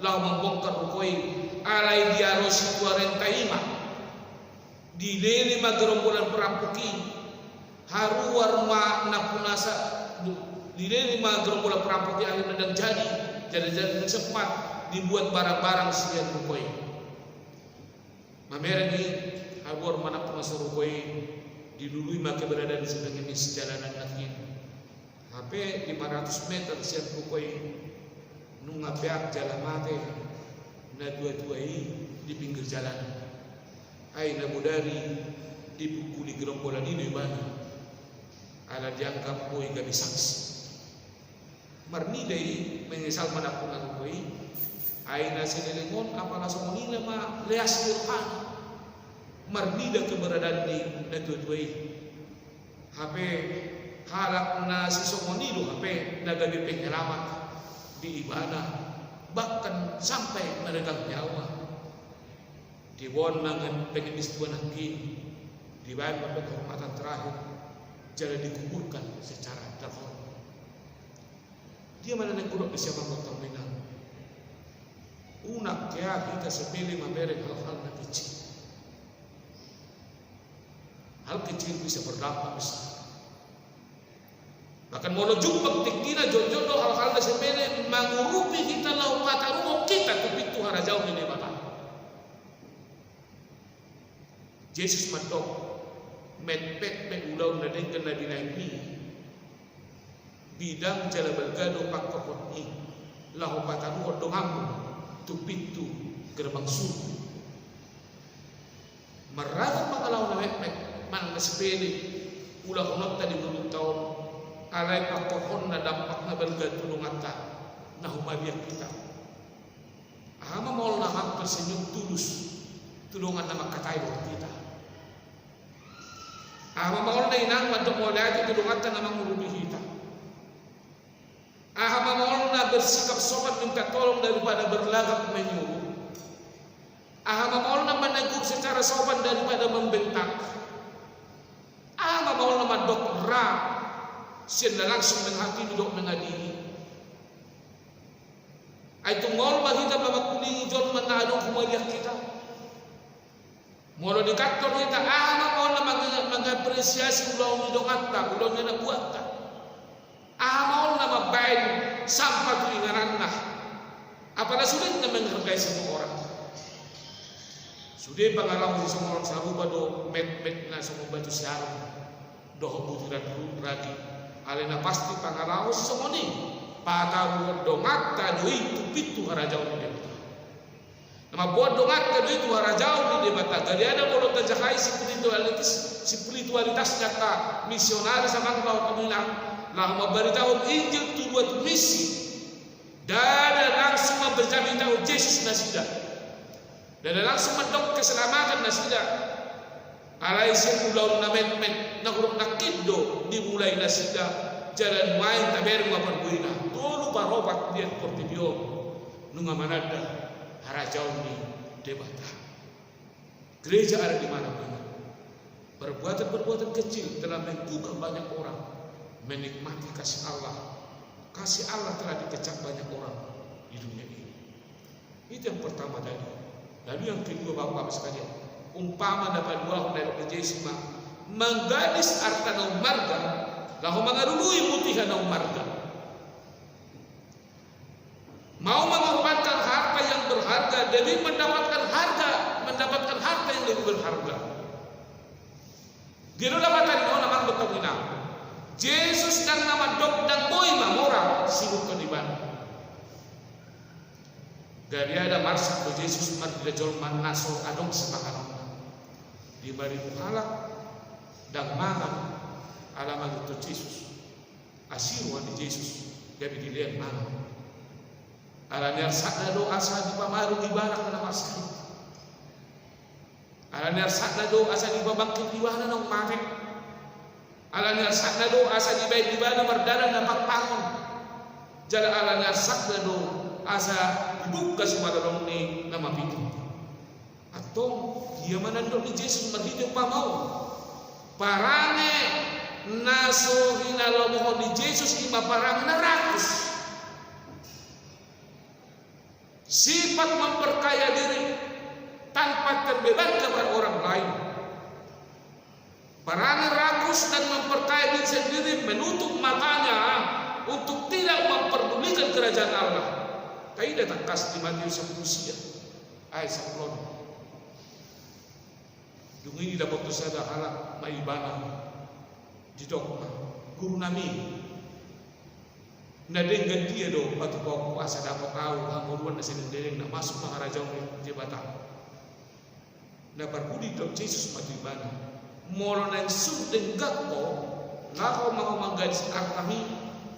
laho mambongkar ruko i. Alai diaro si tua renta i ma. Dilele ma gerombolan perampok i. Haruar ma nampunasa, dilele ma gerombolan perampok i, akhirna ndang jadi, jadi, jadi ndang sempat dibuat barang-barang sian ruko i. Mamereng i, haruar ma nampunasa ruko i, dilului ma keberadaan si pengemis jalanan nangkin. Hape lima ratus meter sian ruko i nunga peak jala mate natuatua i di pinggir jalan. Ai na bodari dipukuli gerombolan i do ibana, ala dianggap boi gabe saksi. Marnida i menyesal manangkung na ruko i. Ai na saleleng on apala songon i ma leas ni rohana marnida keberadaan ni natuatua i. Hape halak na sisongon i do hape na gabe penyelamat di ibana, bahkan sampai meregang nyawa. Diboan ma pengemis tu anak i, dibaen ma penghormatan terakhir, jala dikuburkan secara terhormat. Dia ma na naeng hudok di siapa kota minang. Unang hea hita sepele mamereng hal-hal na kecil. Hal kecil bisa berdampak besar. Bahkan molo jumpang tingkina jotjot do hal-hal na sepele mangurupi hita laho pataruhon hita tu pintu harajaon ni Debata. Jesus mandok, metmet pe ulaon na denggan na binahen i, bidang jala balga do pangkorhon i laho pataruhon donganmu tu pintu gerbang surgo. Marragam pangalaho na metmet manang na sepele ulahononta di ngolunta on, alai pangkorhonna dampak na balga tu donganta na humaliang hita. Aha ma maolna amang tersenyum tulus tu dongan na mangkatai dohot hita? Aha ma maolna inang mandok mauliate tu donganta na mangurupi hita? Aha ma maolna bersikap sopan minta tolong daripada berlagak menyuruh? Aha ma maolna menegur secara sopan daripada membentak? Aha ma maolna mandok ra sian na langsung menghatimi dohot mengadili? Ai tung maol ma hita mamangkulingi jolma na adong humaliang hita. Molo di kantor hita, aha ma maolna mang-, mangapresiasi ulaon ni donganta, ulaon ni anak buatta? Aha ma maolna mambaen sampah tu ingananna? Apala sulitna menghargai semua orang. Sude pangalaho sisongon on sarupa do metmet na songon batu siarum dohot butiran ragi. Alai na pasti pangalaho sisongon i pataruhon donganta do i tu pintu harajaon ni Debata. Na mamboan donganta do i tu harajaon ni Debata. Gariada molo tajahai spiritualitas, spiritualitas ni angka misionaris amang dohot inang laho mambaritahon Injil tu dua tu misi, ndada langsung mamberita Jesus nasida. Ndada langsung mandok keselamatan nasida. Alai sian ulaon na metmet na hurang nangkin do dimulai nasida, jala nuaeng tabereng ma parbuena, tolu paropat di portibi on nunga mananda harajaon ni Debata. Gereja ada di mana-mana. Perbuatan-perbuatan kecil telah menggugah banyak orang menikmati kasih Allah. Kasih Allah telah dikecap banyak orang di dunia ini. Itu yang pertama tadi. Lalu yang kedua, Bapak-bapak sekalian, umpama na paduahon na didok ni Jesus ma, manggadis arta na ummarga laho mangalului mutiha na ummarga. Mau mengorbankan harta yang berharga demi mendapatkan harga, mendapatkan harta yang lebih berharga. Dia do dapatan on amang dohot inang. Jesus ndang na mandok ndang boi mamora sihuthon ibana. Gariada marsak do Jesus marnida jolma na so adong sipanganonna. Lima ribu halak ndang mangan ala mangihuthon Jesus. Asi roha ni Jesus gabe dilehon mangan. Ala ni arsakna do asa dipamarung ibana na marsak i. Ala ni arsakna do asa dipabangkit ibana naung mate. Ala ni arsakna do asa dibaen ibana mardalan na pangpangon. Jala ala ni arsakna do asa dibuka simalolong ni na mapitung. Antong dia ma na nidok ni Jesus marhite umpama on? Parange na so hinalomohon ni Jesus i ma parange na rakus. Sifat memperkaya diri tanpa terbeban kepada orang lain. Parange rakus dan memperkaya diri sendiri, menutup matanya untuk tidak memperdulikan kerajaan Allah. Taida tangkas di Matius sampulu sia ayat sampulu onom. Dung i didapot do sada halak ma ibana, didok ma, Guru nami, Na denggan dia do patupaon kuasa dapot ahu hamoruan na saleleng na masuk ma harajaon ni Debata. Na parpudi didok Jesus ma tu ibana, molo naeng sun denggan ho, laho ma ho manggadis artami,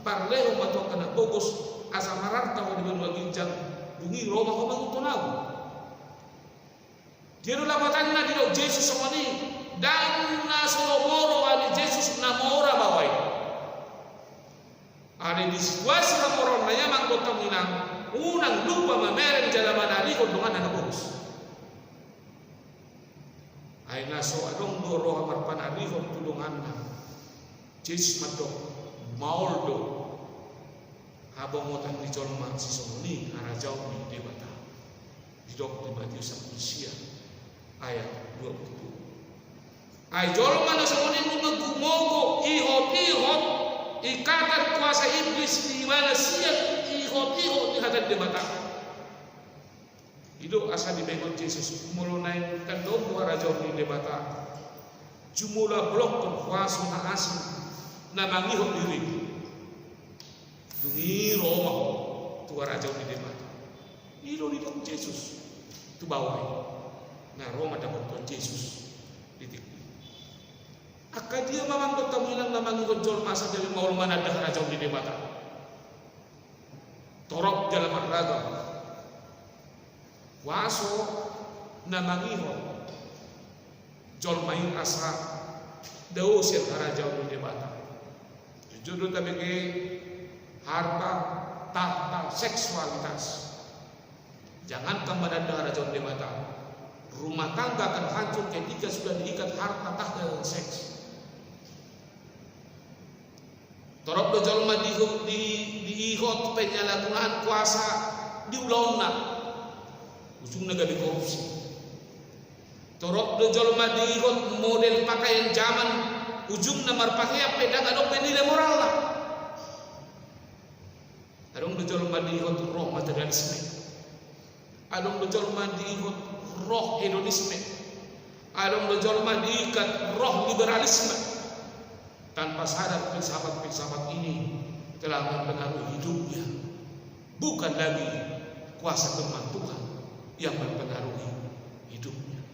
parlehon ma tu angka na pogos, asa mararta ho di banua ginjang, dung i ro ma ho mangihuthon ahu. Dia do lapatanna didok Jesus songon i, ndang na so lomo roha ni Jesus na mora baoa i. Alai di situasi hamoraonna i amang dohot hamu inang, unang lupa mamereng jala manadihon donganna na pogos. Ai na so adong do roha marpanadihon tu donganna, Jesus mandok, maol do habongotan ni jolma sisongon i harajaon ni Debata. Didok di Matius sampulu sia ayat dua pulu tolu. Ai jolma na songon i nunga gumogo ihot-ihot ikatan kuasa iblis di ibana sian ihot-ihot ni hata ni Debata. I do asa dibaen Jesus, molo naeng tandom harajaon ni Debata, jumolo blokkon huaso na asing na mangihot dirimu. Dung i ro ma ho tu harajaon ni Debata. I do didok Jesus tu baoa i. Na ro ma dapothon Jesus di tingki. Angka dia ma amang dohot hamu inang na mangihot jolma asa gabe maol mananda harajaon ni Debata? Torop jala marragam huaso na mangihot jolma i asa dao sian harajaon ni Debata. Jujur do tabege harta, tahta, seksualitas. Jangankan mananda harajaon Debata, rumah tangga akan hancur ketika sudah diikat harta, tahta, dan seks. Torop do jolma di, di, diihot penyalahgunaan kuasa di ulaonna, ujungna gabe korupsi. Torop do jolma diihot model pakaian zaman, ujungna marpakaian pe ndang adong be nilai moralna. Adong do jolma diihot roh materialisme. Adong do jolma diihot roh hedonisme. Adong do jolma diikat roh liberalisme. Tanpa sadar filsafat-filsafat ini telah mempengaruhi hidupnya. Bukan lagi kuasa firman Tuhan yang mempengaruhi hidupnya.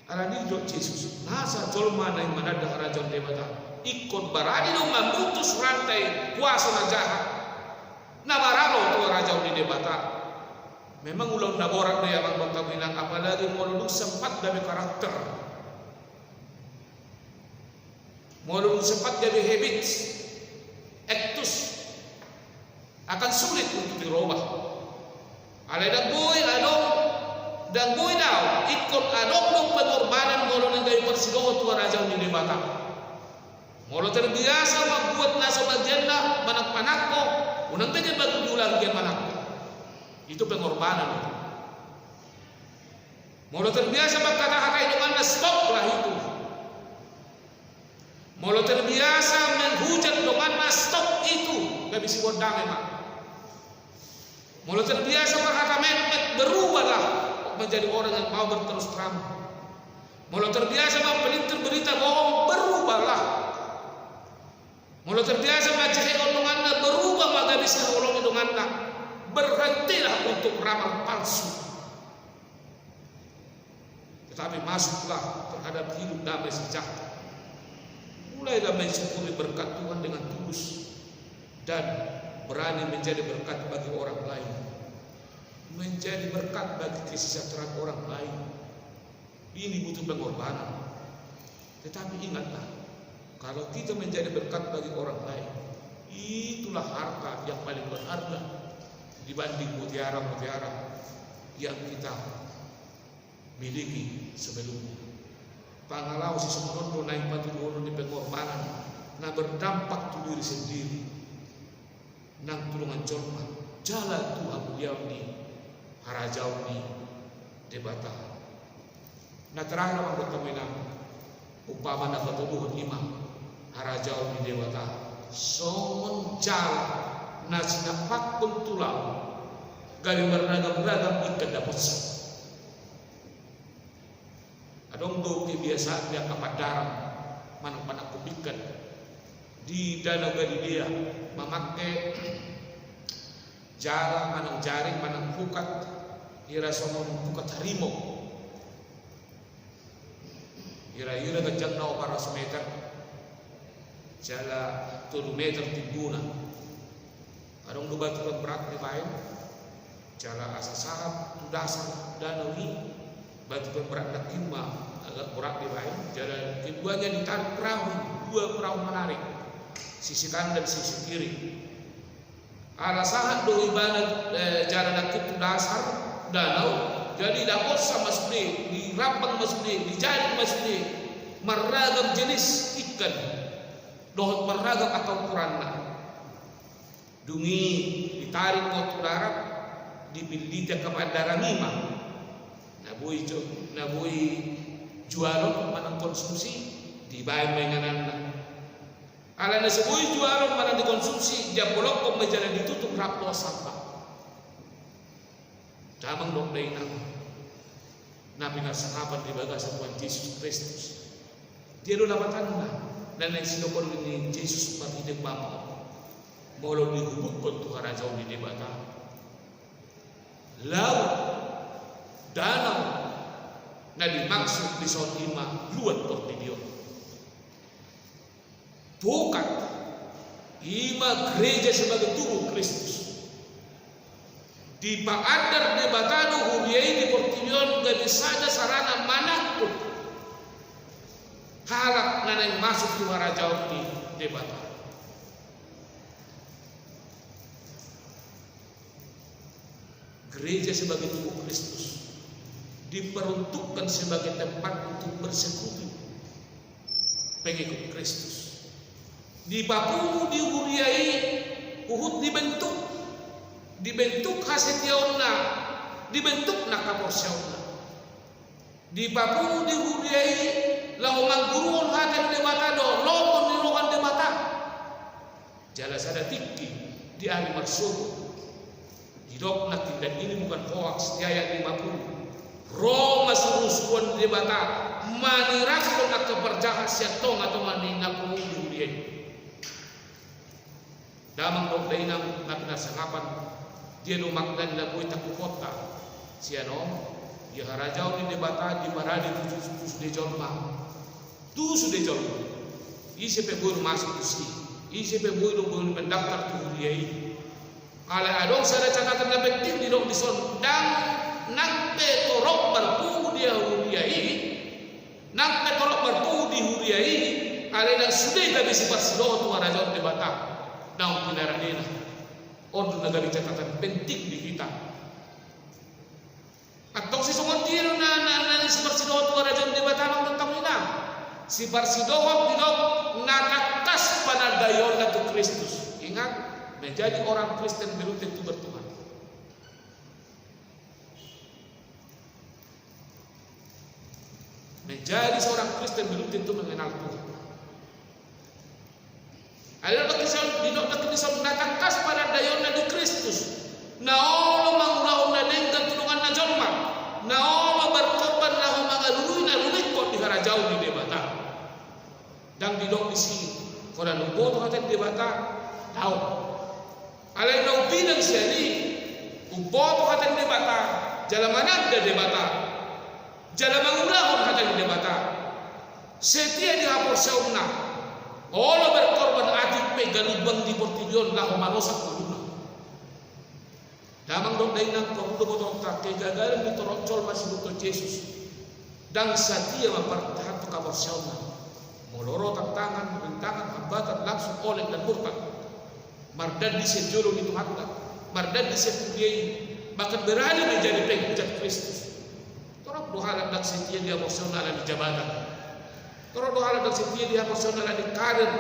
Alani i didok Jesus, nasa jolma naeng mananda harajaon Debata, ingkon barani do mamutus rantai kuaso na jahat, na maralo tu harajaon ni Debata. Memang ulaon na borat do i amang dohot hamu inang, apalagi molo dung sempat gabe karakter. Molo dung sempat gabe habits, actus, akan sulit untuk dirobah. Alai ndang boi adong, ndang boi dao, ingkon adong do pengorbanan molo naeng gabe parsidohot tu harajaon ni Debata. Molo terbiasa mambuat na so bagianna manang panangko, unang pe gabe bagian diulangi gabe manangko. Itu pengorbanan itu. Molo terbiasa mangkatahatai donganna, stop lah itu. Molo terbiasa menghujat donganna, stop itu, gabe siboan dame ma. Molo terbiasa marhata metmet, berubahlah menjadi orang yang mau berterus terang. Molo terbiasa mampelintir berita bohong, berubahlah. Molo terbiasa manjehehon donganna, berubah ma gabe sihaholongi donganna. Berhentilah untuk ramal palsu. Tetapi masuklah terhadap hidup damai sejahtera. Mulailah mensyukuri berkat Tuhan dengan tulus dan berani menjadi berkat bagi orang lain. Menjadi berkat bagi kesejahteraan orang lain. Ini butuh pengorbanan. Tetapi ingatlah, kalau kita menjadi berkat bagi orang lain, itulah harta yang paling berharga dibanding mutiara-mutiara yang kita miliki sebelumnya. Pangalaho sisongon on do naeng patuduhonon ni pengorbanan na berdampak tu diri sendiri nang tu dongan jolma, jala tu hamuliaon ni harajaon ni Debata. Na terakhir, amang dohot hamu inang, umpama na patuduhon i ma harajaon ni Debata songon jala na sinampakhon tulang, gabe marragam-ragam ingkon dapotsa. Adong do kebiasaan di angka pandaram manang panangkok bingkat. di Danau Galilea, mamangke jala manang jaring manang pukat, hira songon pukat harimau. Hira-hira ganjangna opat ratus meter, jala tolu meter timbuna. Adong do batu pemberat dibaen, jala asa sahat tu dasar danau i, batu pemberat nangkin ma agak berat dibaen, jala keduanya ditarik perahu, dua perahu menarik, sisi kanan dan sisi kiri. Ala sahat do ibana, eh, jala nangkin tu dasar danau, jadi dapotsa ma sude, dirambang ma sude, dijaring ma sude marragam jenis ikan dohot marragam angka ukuranna. Dung i ditarik ma tu darat, dipilliti angka pandaram i ma. Na boi jo-, na boi jualon manang konsumsi, dibaen ma ingananna. Ala na so boi jualon manang dikonsumsi, diampolokhon ma jala ditutup rap dohot samba. Damang dohot dainang na pinarsangapan di bagasan Tuhan Jesus Kristus. Dia do lapatanna na naeng sidohonon ni Jesus marhite Bapa on. Molo dihubukhon tu harajaon ni Debata, laut, danau na dimaksud dison i ma luat portibi on. Pukat, i ma gereja sebagai tubuh Kristus. Dipaandar Debata do huria i di portibi on gabe sada sarana manangkup halak na naeng masuk tu harajaon ni Debata. Gereja sebagai tubuh Kristus diperuntukkan sebagai tempat untuk persekutu pengikut Kristus. Dipapungu di huria i huhut dibentuk, dibentuk hasetiaonna, dibentuk na haporseaonna. Dipapungu di huria i laho mangguruhon hata ni Debata dohot lomo ni roha ni Debata. Jala sada tingki di ari marsogot, didok nangkin, dan ini bukan hoaks, di ayat lima puluh, ro ma surusuruan ni Debata manirangkon angka parjahat sian tongatonga ni na pungu di huria i. Damang dohot dainang na pinarsangapan, dia do makna ni na boi tangkuponta sian on? Di harajaon ni Debata diparade tu, tu, tu sude jolma. Tu sude jolma. Ise pe boi do masuk tusi. Ise pe boi do, boi do mendaftar tu huria i. Alai adong sada catatan na penting didok dison, ndang nang pe torop marpungu di huria i, nang pe torop marpungu di huria i, alai ndang sude gabe siparsidohot tu harajaon Debata naung pinaradena. On do na gabe catatan penting di hita. Antong sisongon dia do na, na, na siparsidohot tu harajaon Debata naung tongtong i? Na siparsidohot didok na tangkas panandaionna tu Kristus. Ingat, menjadi orang Kristen belum tentu bertuhan. Menjadi seorang Kristen belum tentu mengenal Tuhan. Alai didok nangkin dison, didok nangkin dison na tangkas panandaionna di Kristus, na olo mangulahon na denggan tu donganna jolma, na olo berkorban laho mangalului na rumingkot di harajaon ni Debata. Ndang didok disi, holan umboto hata ni Debata, daong. Alai na umpinang sian i, umboto hata ni Debata, jala mananda Debata, jala mangulahon hata ni Debata, setia di haporseaonna, olo berkorban atik pe galumbang di portibi on laho marosak ngoluna. Damang dohot dainang, parhundul botoonta, kegagalan ni torop jolma siboto Jesus, ndang satia ma bertahan tu haporseaonna. Molo ro tantangan, rintangan, hambatan, langsung oleng dan murtad. Mardandi sian jolo ni Tuhanta, mardandi sian huria i, bahkan berani menjadi penghujat Kristus. Torop do halak ndang setia di haporseaonna ala ni jabatan. Torop do halak ndang setia di haporseaonna ala ni karir.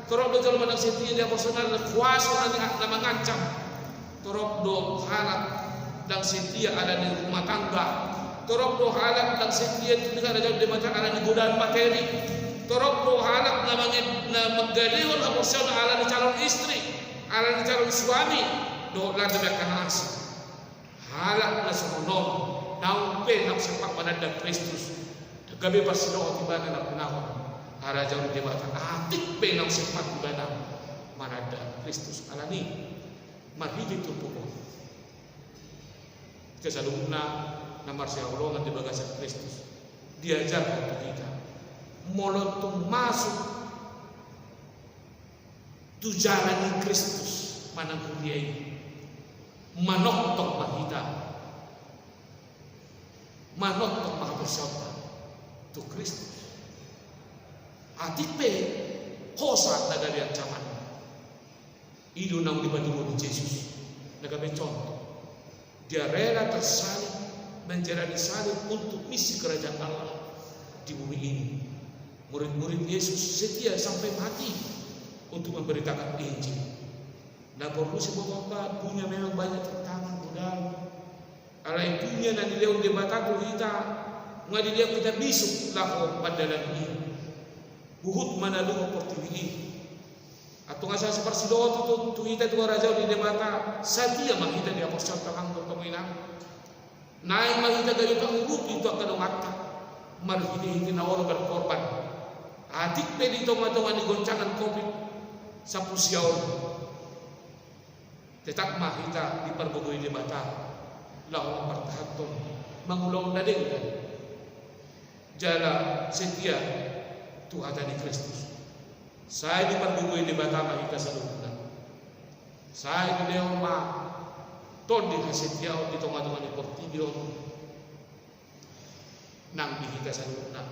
Torop do jolma ndang setia di haporseaonna ala ni kuasa na, na mangancam. Torop do halak ndang setia ala ni rumah tangga. Torop do halak ndang setia tu harajaon ni Debata ala ni godaan materi. Torop do halak na mange-, na manggadehon haporseaonna ala ni calon istri, ala ni calon suami, dohot landa ni angka na asing. Halak na songon on, naung pe naung sempat mananda Kristus, gabe parsidohot ibana na pinahon. harajaon ni Debata, atik pe naung sempat ibana mananda Kristus. Alani i, marhite turpuk on, hita saluhutna na marsihaholongan di bagasan Kristus, diajarhon tu hita, molo tung masuk tu jala ni Kristus manang huria i, manongtong ma hita, manongtong ma haporseaonta tu Kristus. Atik pe hosa na gabe ancaman, i do naung dipatuduhon Jesus na gabe contoh. Dia rela tersalib, menjalani salib untuk misi kerajaan Allah di bumi ini. Murid-murid Yesus setia sampai mati untuk memberitakan Injil. Na porlu siboto, dunia memang banyak tantangan, godaan. Alai dunia na nilehon Debata tu hita, nga dilehon hita bisuk laho mandalani i. Huhut manaluhon portibi i. Antong asa siparsidohot tu, tu hita tu harajaon ni Debata, sadia ma hita di haporseaonta, amang dohot inang. Naeng ma hita gabe pangurupi tu angka donganta marhitehite na olo berkorban, atik pe di tongatonga ni goncangan covid sampulu sia on. Tetap ma hita dipargogoi Debata laho mampartahanhon mangulahon na denggan jala setia tu hata ni Kristus. Sai dipargogoi Debata ma hita saluhutna. Sai dilehon ma tondi hasetiaon di tongatonga ni portibi on nang di hita saluhutna.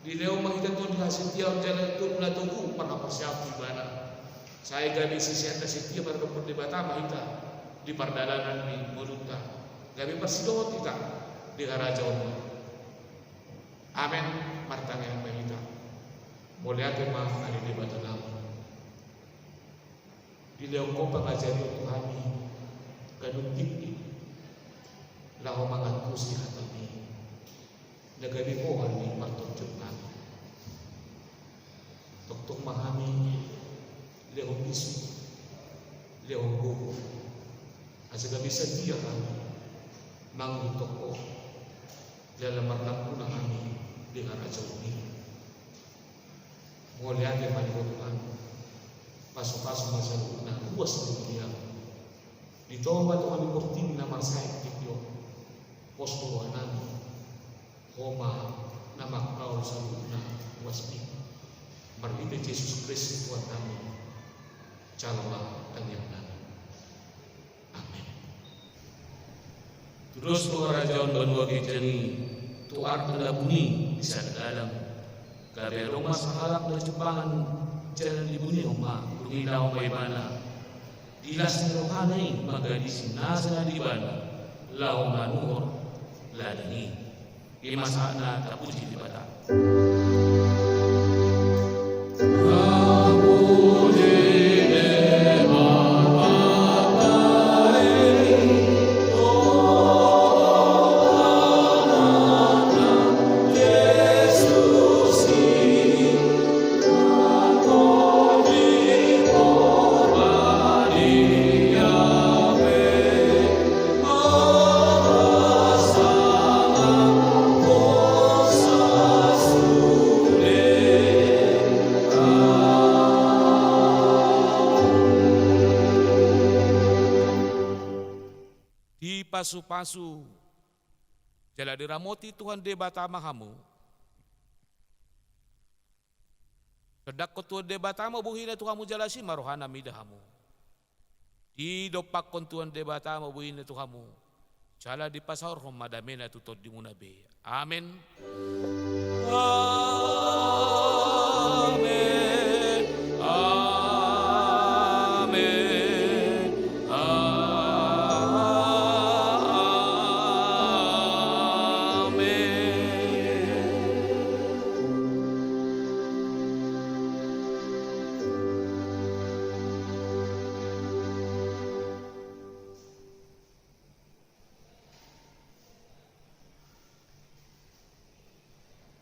Dilehon ma hita tondi hasetiaon jala tondi na togu marhaporseaon tu Ibana. Sai gabe sisean na setia maradophon Debata ma hita di pardalanan ni ngolunta, gabe parsidohot hita di harajaonMu. Amen. Martangiang ma hita. Mauliate ma ale Debatanami, dilehon Ho pangajarion tu hami ganup tingki laho mangantusi hataMi na gabe hohal ni partondionnami. Tongtong ma hami lehon bisuk, lehon gogo, asa gabe sadia hami mangihuthon Ho jala marnampunang hami di harajaonMi. Mauliate ma di Ho Tuhan. Pasupasu ma saluhutna ruas ni rohaM di tongatonga ni portibi na marsae tingki on. Pos ma rohanami, Ho ma na mangkaol saluhutna ruasMi. Marhite Jesus Kristus Tuhannami, jalo ma tangiangnami. Amen. Tudos do harajaon banua ginjang i tu arta na buni di sada dalan. Gabe adong ma sahalak na jumpangan jala dibunihon ma, dung i laho ma ibana di las ni rohana i manggadisi nasa na di ibana laho manuhor ladang i. I ma sahatna, tapuji Debata. Dipasupasu jala diramoti Tuhan Debata ma hamu. Sondanghon Tuhan Debata ma bohina tu hamu jala asi ma rohana mida hamu. Didompakhon Tuhan Debata ma bohina tu hamu jala dipasaorhon ma damena tu tondimuna be. Amen. Amen. Amen. Amen.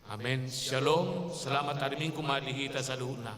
Amen. Shalom. Selamat hari Minggu ma di hita saluhutna.